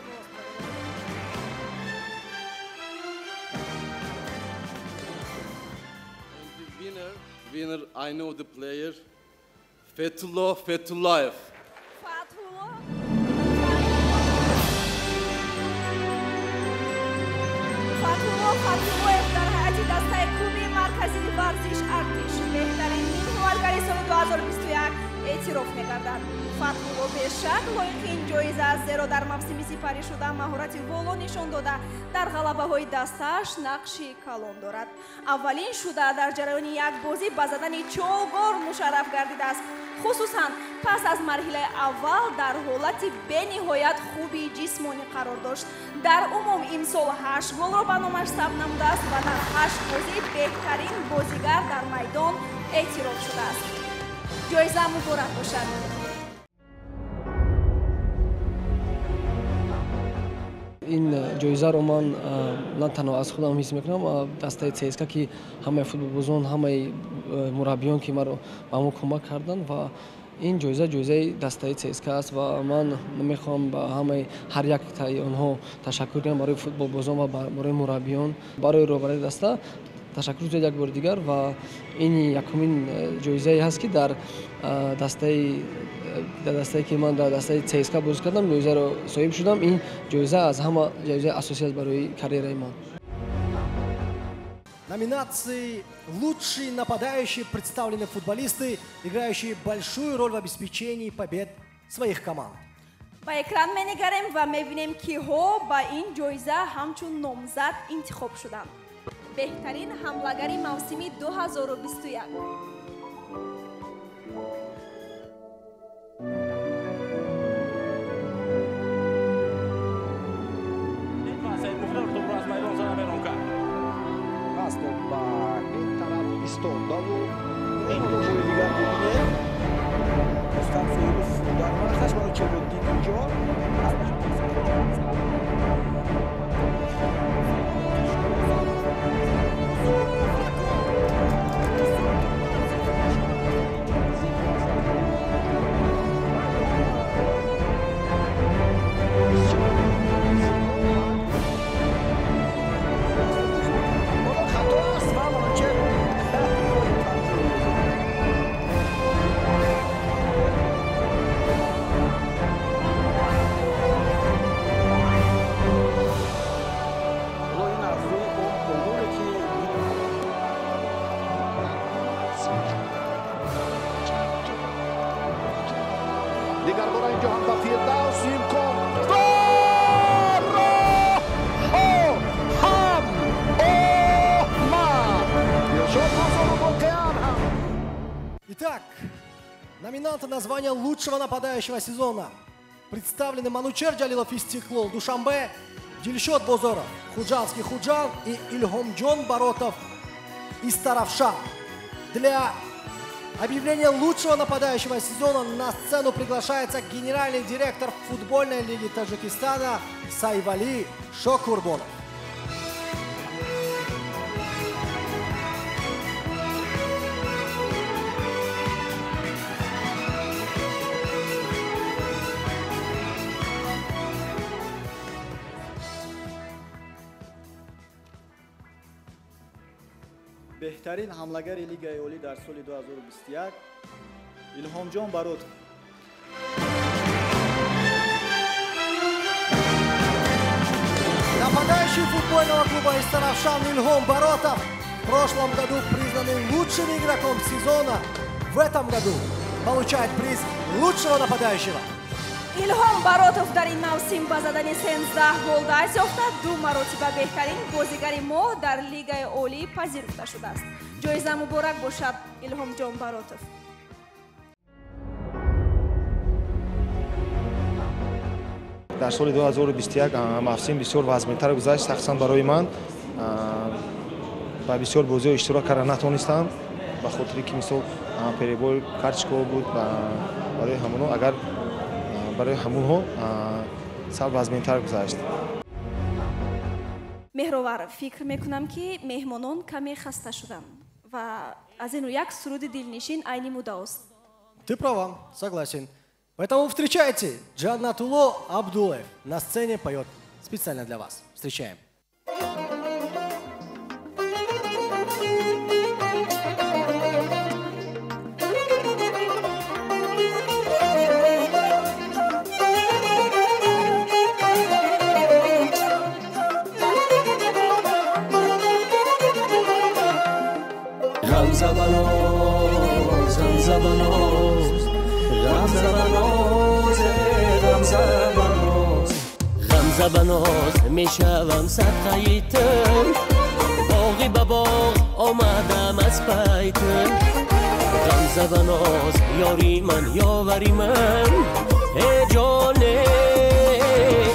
And the winner, I know the player, Fethullah Fethullayev. Фатҳулло Фатҳуллоев дар ҳайати дастаи клуби марказии варзиш Артиш беҳтарин нимҳимоятгари соли 2021 эътироф мегардад. Фатҳулло бешак лоиқи ин ҷоиза аст, зеро дар мавсими сипаришуда маҳорати воло нишон дода, дар ғалабаҳои дастааш нақши калон дорад. Аввалин шуда дар ҷараёни як бозӣ ба задани чор гол мушарраф гардидааст. Хусусан пас аз марҳилаи аввал дар ҳолати бениҳоят хуби ҷисмонӣ қарор дошт. Дар умум имсол 8 голро ба номаш сабт намудааст ва дар 8 бозӣ беҳтарин бозигар дар майдон эътироф шудааст. Ҷоиза муборак бошад. Ин ҷоизаро ман на танҳо аз худам ҳис мекунам, дастаи ЦСКА, ки ҳамаи футболбозон, ҳамаи мураббиён, ки маро ба мо кӯмак карданд, ва ин ҷоиза ҷоизаи дастаи ЦСКА аст ва ман мехоҳам ба ҳамаи ҳар яктаи онҳо ташаккур кунам, барои футболбозон ва барои мураббиён, барои роҳбарии даста ташаккур зиёд як бори дигар. Ва ин якумин ҷоизае ҳаст, ки дар дастае ки ман дар дастаи ЦСКА бозӣ кардам, ҷоизаро соҳиб шудам. Ин ҷоиза аз ҳама ҷоизаи асосӣ аст барои карьераи ман. Номинации «Лучший нападающий» представлены футболисты, играющие большую роль в обеспечении побед своих команд. Ба экран менигарем ва мебинем, киҳо ба ин ҷоиза ҳамчун номзад интихоб шуданд. Беҳтарин ҳамлагари мавсими 2021. Аз майдон зада берун кард. Пас ба ин тараф истодаву ин бори дигар бибинем. Рустам Соҳибов дар вақташ маро чебо дид инҷо. Итак, номинанты на звание лучшего нападающего сезона представлены Манучер Джалилов из Истиклол Душанбе, Дильшод Бозоров, Худжанский Худжан и Ильхомджон Баротов из Истаравшан. Для объявления лучшего нападающего сезона на сцену приглашается генеральный директор футбольной лиги Таджикистана Сайвали Шокурбонов. Беҳтарин ҳамлагари Лигаи Олӣ дар соли 2021 Илҳомҷон Баротов. Нападающий футбольного клуба Истаравшан Ильхом Баротов в прошлом году признанный лучшим игроком сезона, в этом году получает приз лучшего нападающего. Илҳом Баротов дар ин мавсим ба задани 13 гол даст ёфта, ду маротиба беҳтарин бозигари мо дар Лигаи Олӣ пазируфта шудааст. Ҷоиза муборак бошад, Илҳомҷон Баротов. Дар соли 2021 мавсим бисёр вазминтар гузашт, шахсан барои ман ба бисёр бозиҳо иштирок карда натонистам, ба хотире ки мисол перебой карточкаҳо буд, барои ҳамоно агар барои ҳамонҳо сал вазминтар гузашт. Меҳровар, фикр мекунам, ки меҳмонон каме хаста шуданд ва аз ин рӯ як суруди дилнишин айни муддаост. Ты права, согласен. Поэтому встречайте, Джаннатулло Абдуллаев на сцене поет специально для вас. Встречаем. Ғамзабаноз мешавам садқаи ту, боғи ба боғ омадам аз пай ту. Ғамзабаноз ёри ман, ёвари ман, э ҷоне,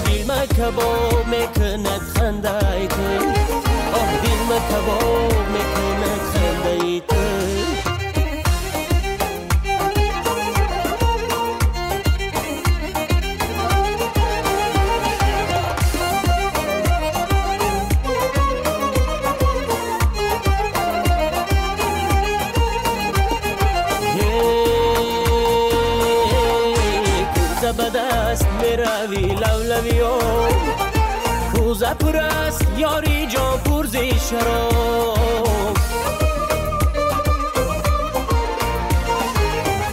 дилма кабоб мекунад хандаи ту, оҳ, дилма кабоб мекунад хандаи ту. Ба даст мерави лавлавиё, кӯза пур аст ёри ҷон пурзи шароб.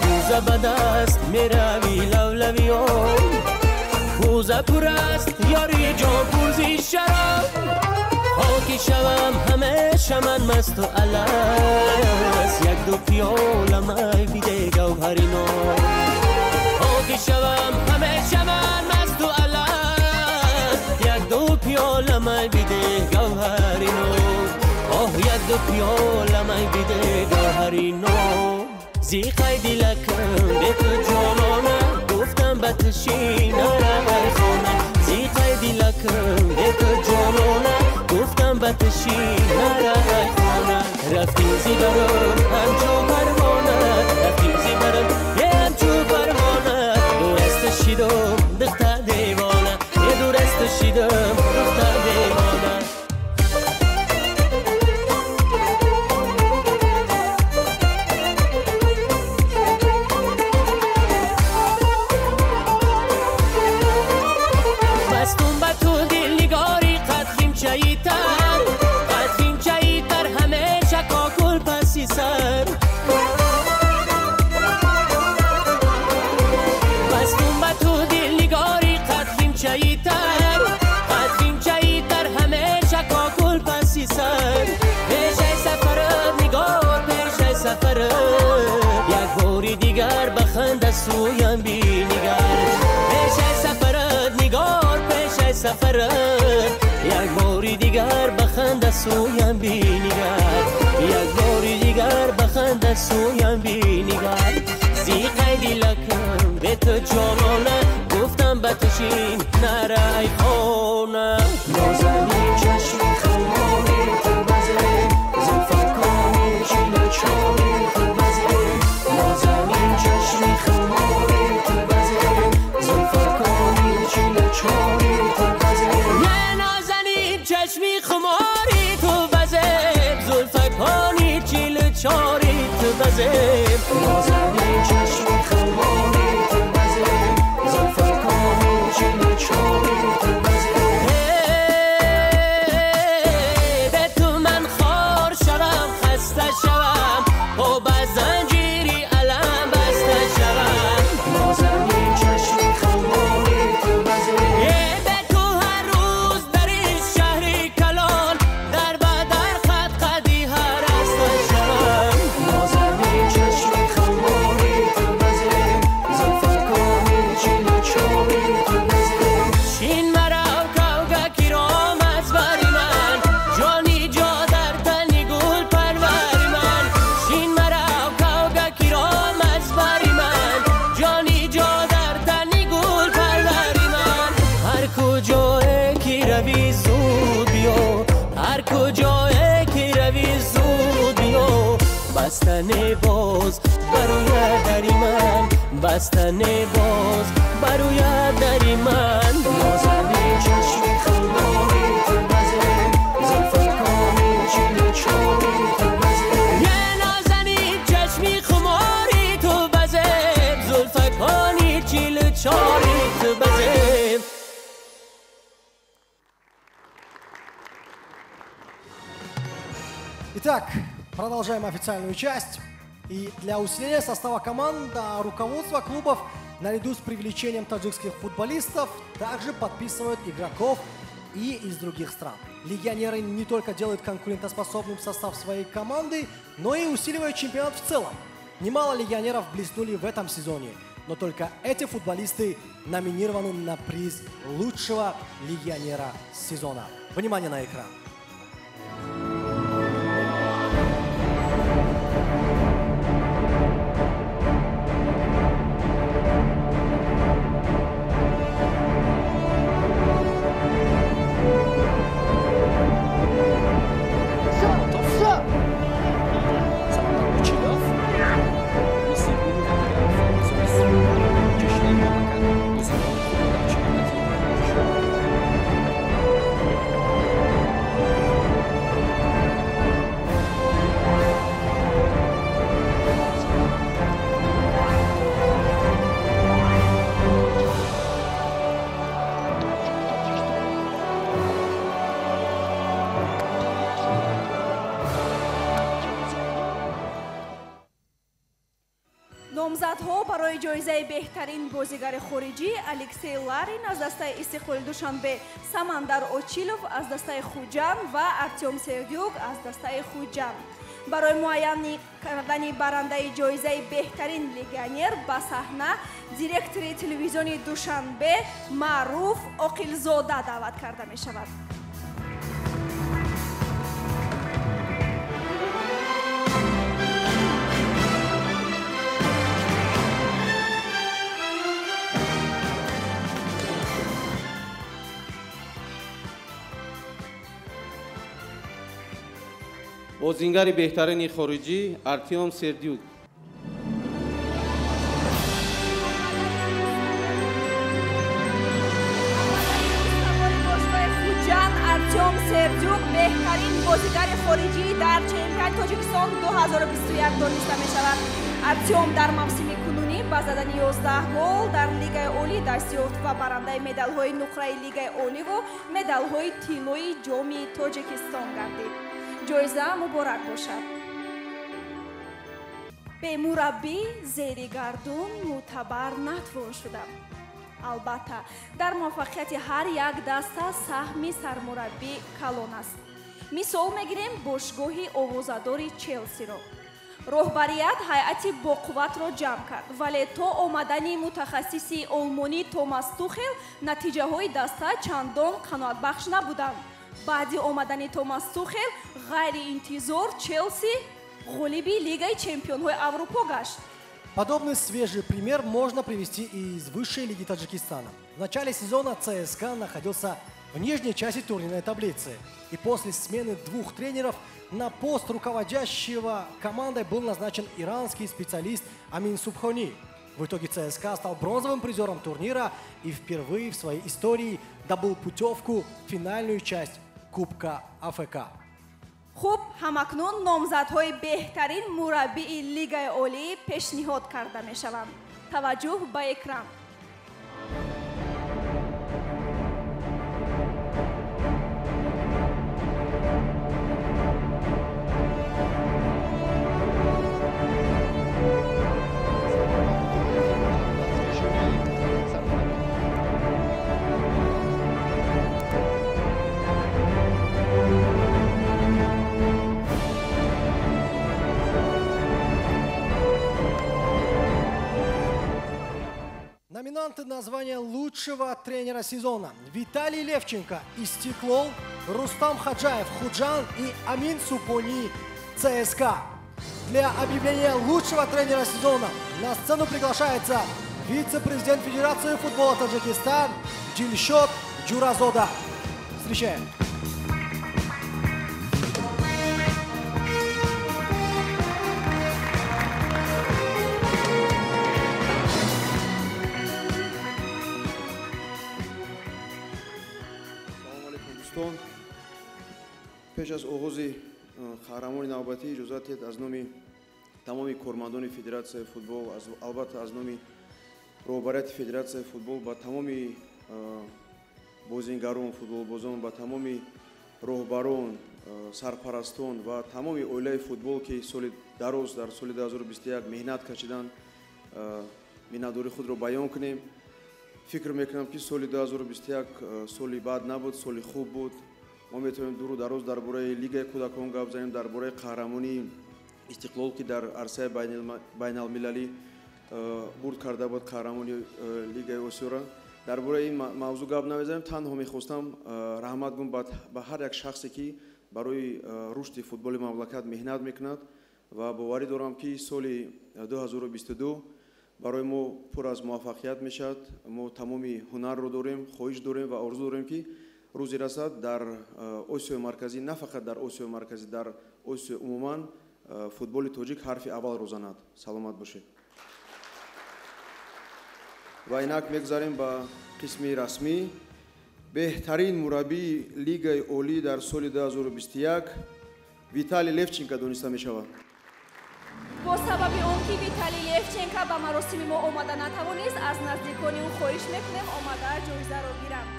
Кӯза ба даст мерави лавлавиё, кӯза пур аст ёри ҷон пурзи шароб. Хоки шавам ҳамеша ман масту алас, як ду пиёла май биде гавҳарино. Хоки шавам ҳамеша ман масту алас, як ду пиёла май биде гавҳарино. Оҳ, як ду пиёла май биде гавҳарино. Зиқай дилакам бе ту ҷонона, гуфтам ба ту шинарай хона. Зиқай дилакам бе ту ҷонона, гуфтам ба ту шинарай хона. Рафтӣ зи баром ҳамчу парвона, рафтӣ зи баром ҳамчу парвона. Дур аз ту шидам духта девона, дур аз ту шидам духта девона. Мастум ба ту дилнигори қад химчаи тар, қад химчаи тар, ҳамеша кокул паси сар. Мастум ба ту дилнигори қад химчаи тар, қад химчаи тар, ҳамеша кокул паси сар. Пешаи сафарат нигор, пешаи сафарат, як бори дигар ба ханда сӯям бинигар. Пешаи сафарат нигор, пешаи сафарат, як бори дигар ба баханда сӯям бинигар, як бори дигар баханда сӯям бинигар. Зиқай дилакам бе ту ҷонона, гуфтам ба ту шин нарай хона. Нозанин чашми хумори ту базе, зулфакони чилучори ту базе. Нозанин чашми хумори ту базе, зулфакони чилучори ту базе. Нозанин чашми хумори ту базе, зулфакони чилучори ту базе. Нозанин чашми хумори ту базе, зулфакони чилучори ту базе. Бе ту ман хор шавам, хаста шавам, по ба занҷири алам баста шавам. Нозанин чашми хумори ту базе, бе ту ҳар рӯз дар ин шаҳри калон, дар ба дар қад қади ҳар аста шавам. Нозанин чашми хумори ту базе, зулфакони чилучори ту базе. Шин марав кавга киром аз бари ман, ҷони ҷо дар тани гул парвари ман. Шин марав кавга киром аз бари ман, ҷони ҷо дар тани гул парвари ман. Ҳар куҷое ки равӣ зуд биё, ҳар куҷое ки равӣ зуд биё. Бастане боз бароя дари ман, бастане боз бароя дари ман. Нозанин чашми хумори ту базе, зулфакони чилучори ту базе. Нозанин чашми хумори ту базе, зулфакони чилучори ту базе. Итак, продолжаем официальную часть. И для усиления состава команд руководство клубов наряду с привлечением таджикских футболистов также подписывают игроков и из других стран. Легионеры не только делают конкурентоспособным состав своей команды, но и усиливают чемпионат в целом. Немало легионеров блеснули в этом сезоне, но только эти футболисты номинированы на приз лучшего легионера сезона. Внимание на экран. Номзадҳо барои ҷоизаи беҳтарин бозигари хориҷӣ Алексей Ларин аз дастаи Истиқлоли Душанбе, Самандар Очилов аз дастаи Хуҷанд ва Артём Сердюк аз дастаи Хуҷанд. Барои муайян кардани барандаи ҷоизаи беҳтарин легионер ба саҳна директори телевизиони Душанбе Маъруф Оқилзода даъват карда мешавад. Бозингари беҳтарини хориҷӣ Артём Сердюк. Бошгоҳи Хуҷанд Артём Сердюк беҳтарин бозигари хориҷӣ дар чемпионати Тоҷикистон 2021 дониста мешавад. Артём дар мавсими кунунӣ ба задани 11 гол дар Лигаи Олӣ даст ёфт ва барандаи медалҳои нуқраи Лигаи Оливу медалҳои тиллои Ҷоми Тоҷикистон гардид. Ҷоиза муборак бошад. Бемураббӣ зери гардун мӯътабар натвон шудам. Албатта, дар муваффақияти ҳар як даста саҳми сармураббӣ калон аст. Мисол мегирем бошгоҳи овозадори Челсиро. Роҳбарият ҳайати боқувватро ҷамъ кард, вале то омадани мутахассиси олмонӣ Томас Тухел натиҷаҳои даста чандон қаноатбахш набуданд. Баъди омадани Томас Тухел ғайриинтизор Челси ғолиби Лигаи чемпионҳои Аврупо гашт. Подобный свежий пример можно привести и из высшей лиги Таджикистана. В начале сезона ЦСКА находился в нижней части турнирной таблицы. И после смены двух тренеров на пост руководящего командой был назначен иранский специалист Амин Субхони. В итоге ЦСКА стал бронзовым призером турнира и впервые в своей истории добыл путевку в финальную часть Кубка АФК. Хуб, ҳамакнун номзадҳои беҳтарин мураббии Лигаи Олӣ пешниҳод карда мешаванд. Таваҷҷӯҳ ба экран. Номинанты на звание лучшего тренера сезона: Виталий Левченко, Истиклол, Рустам Хаджаев, Худжанд и Амин Супони, ЦСКА. Для объявления лучшего тренера сезона на сцену приглашается вице-президент Федерации футбола Таджикистан Дилшод Джуразода. Встречаем. Пеш аз оғози қаҳрамони навбатӣ иҷозат диҳед аз номи тамоми кормандони Федератсияи футбол, албатта аз номи роҳбарияти Федератсияи футбол ба тамоми бозингарон, футболбозон, ба тамоми роҳбарон, сарпарастон ва тамоми оилаи футбол, ки соли дароз дар соли 2021 меҳнат кашиданд, миннатдории худро баён кунем. Фикр мекунам, ки соли 2021 соли бад набуд, соли хуб буд. Мо метавонем дуру дароз дар бораи Лигаи кӯдакон гап занем, дар бораи қаҳрамонии Истиқлол, ки дар арсаи байналмилалӣ бурд карда буд қаҳрамони Лигаи Осиёра. Дар бораи ин мавзӯъ гап намезанем. Танҳо мехостам раҳмат гӯм ба ҳар як шахсе, ки барои рушди футболи мамлакат меҳнат мекунад, ва боварӣ дорам, ки соли 2022 барои мо пур аз муваффақият мешавад. Мо тамоми ҳунарро дорем, хоҳиш дорем ва орзу дорем, ки рӯзе расад дар Осиёи Марказӣ, на фақат дар Осиёи Марказӣ, дар Осиё умуман футболи тоҷик ҳарфи аввалро занад. Саломат бошед. Ва инак мегузарем ба қисми расмӣ. Беҳтарин мураббии Лигаи Олӣ дар соли 2021 Виталий Левченко дониста мешавад. Бо сабаби он ки Виталий Левченко ба маросими мо омада натавонист, аз наздикони ӯ хоҳиш мекунем омада ҷоизаро гиранд.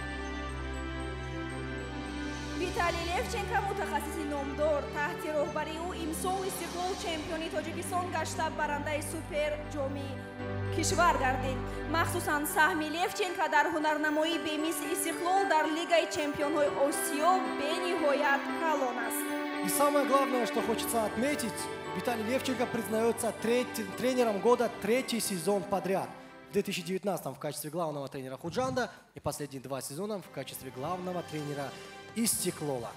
Виталий Левченко мутахассиси номдор, таҳти роҳбарии ӯ имсол Истиқлол чемпиони Тоҷикистон гашта, барандаи супер ҷоми кишвар гардид. Махсусан саҳми Левченко дар ҳунарнамоии бемисли Истиқлол дар Лигаи чемпионҳои Осиё бениҳоят калон аст. И самое главное, что хочется отметить, Виталий Левченко признается тренером года третий сезон подряд. В 2019 в качестве главного тренера Худжанда и последние два сезона в качестве главного тренера Истиклола.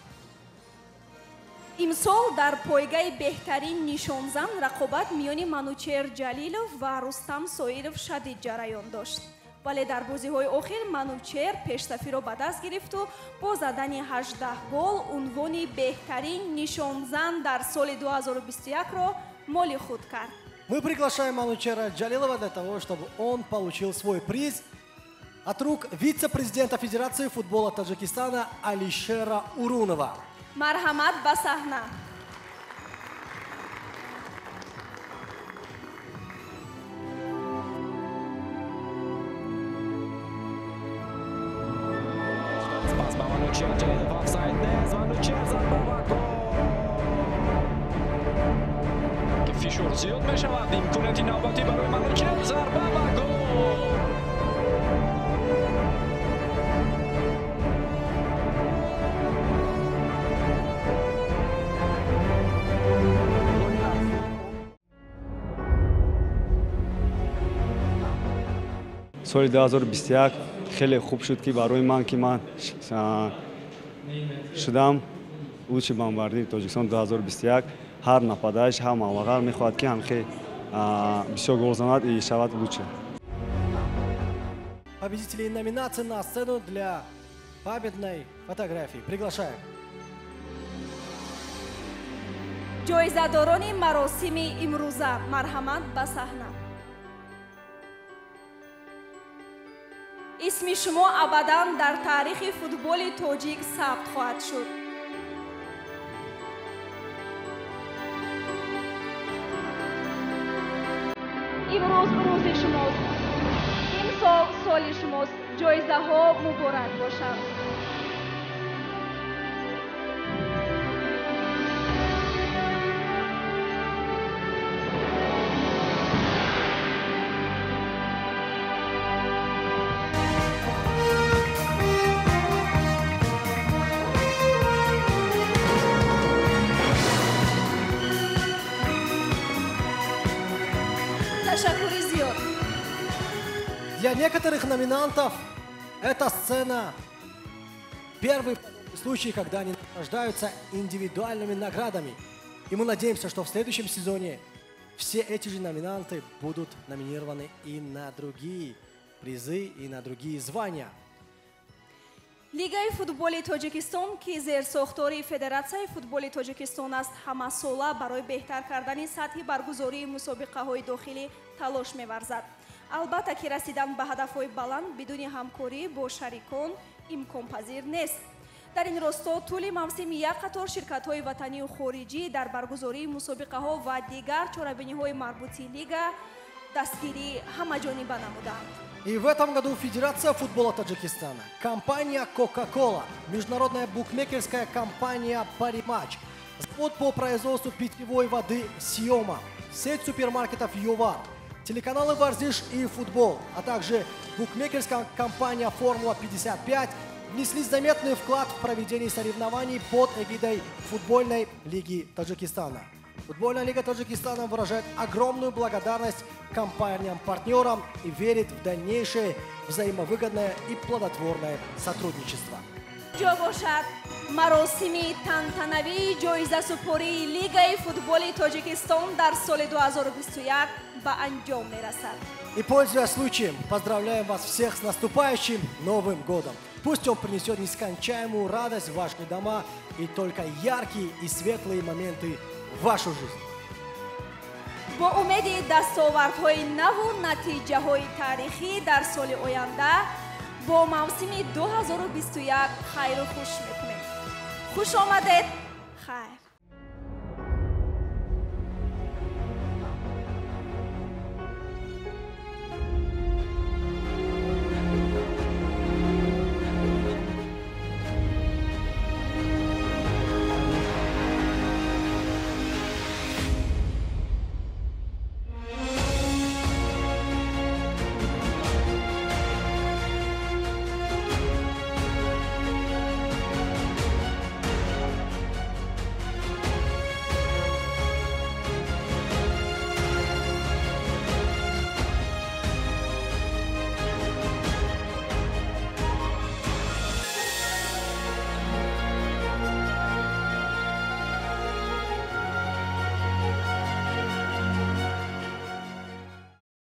Имсол дар пойгаи беҳтарин нишонзан рақобат миёни Манучер Ҷалилов ва Рустам Соиров шадид ҷараён дошт. Вале дар бозиҳои охир Манучер пештафиро ба даст гирифту бо задани 18 гол унвони беҳтарин нишонзан дар соли 2021-ро моли худ кард. Мы приглашаем Манучера Джалилова для того, чтобы он получил свой приз от рук вице-президента Федерации футбола Таджикистана Алишера Урунова. Марҳамат ба саҳна. Пас ба Манучер Ҷалилов, офсайд нест. Манучер зарба ва гол. Ки фишор зиёд мешавад. Имконияти навбатӣ барои Манучер, зарба ва гол. Соли 2021 хеле хуб шуд, ки барои ман, ки ман Шудам лучший бомбардир Тоҷикистон 2021. Ҳар нападающий, ҳар мавағар мехоҳад, ки ҳамхе бисёр гол занад и шавад лучше. Победителей номинации на сцену для памятной фотографии. Приглашаем. Ҷоизадорони маросими имрӯза, марҳамат ба саҳна. Исми шумо абадан дар таърихи футболи тоҷик сабт хоҳад шуд. Имрӯз рӯзи шумост, имсол соли шумост. Ҷоизаҳо муборак бошанд. Ташаккури зиёд. Для некоторых номинантов эта сцена первый случай, когда они награждаются индивидуальными наградами. И мы надеемся, что в следующем сезоне все эти же номинанты будут номинированы и на другие призы, и на другие звания. Лигаи футболи Тоҷикистон, ки зерсохтори Федератсияи футболи Тоҷикистон аст, ҳамасола барои беҳтар кардани сатҳи баргузории мусобиқаҳои дохилӣ талош меварзад. Албатта, ки расидан ба ҳадафҳои баланд бидуни ҳамкорӣ бо шарикон имконпазир нест. Дар ин росто тӯли мавсим як қатор ширкатҳои ватанию хориҷӣ дар баргузории мусобиқаҳо ва дигар чорабиниҳои марбути лига дастгирӣ ҳамаҷониба намуданд. И в этом году Федерация футбола Таджикистана, компания Coca-Cola, международная букмекерская компания Париматч, завод по производству питьевой воды Сиома, сеть супермаркетов Ювар, телеканалы Варзиш и Футбол, а также букмекерская компания Формула-55 внесли заметный вклад в проведение соревнований под эгидой Футбольной лиги Таджикистана. Футбольная лига Таджикистана выражает огромную благодарность компаниям-партнерам и верит в дальнейшее взаимовыгодное и плодотворное сотрудничество. Ҷо бошад, маросими тантанавии ҷоизасупории Лигаи футболи Тоҷикистон дар соли 2021 ба анҷом мерасад. И, пользуясь случаем, поздравляем вас всех с наступающим Новым годом. Пусть он принесет нескончаемую радость в ваши дома и только яркие и светлые моменты в вашу жизнь. Бо умеди дастовардҳои наву натиҷаҳои таърихӣ дар соли оянда бо мавсими 2021 хайру хуш мекунем. Хуш омадед, хайр.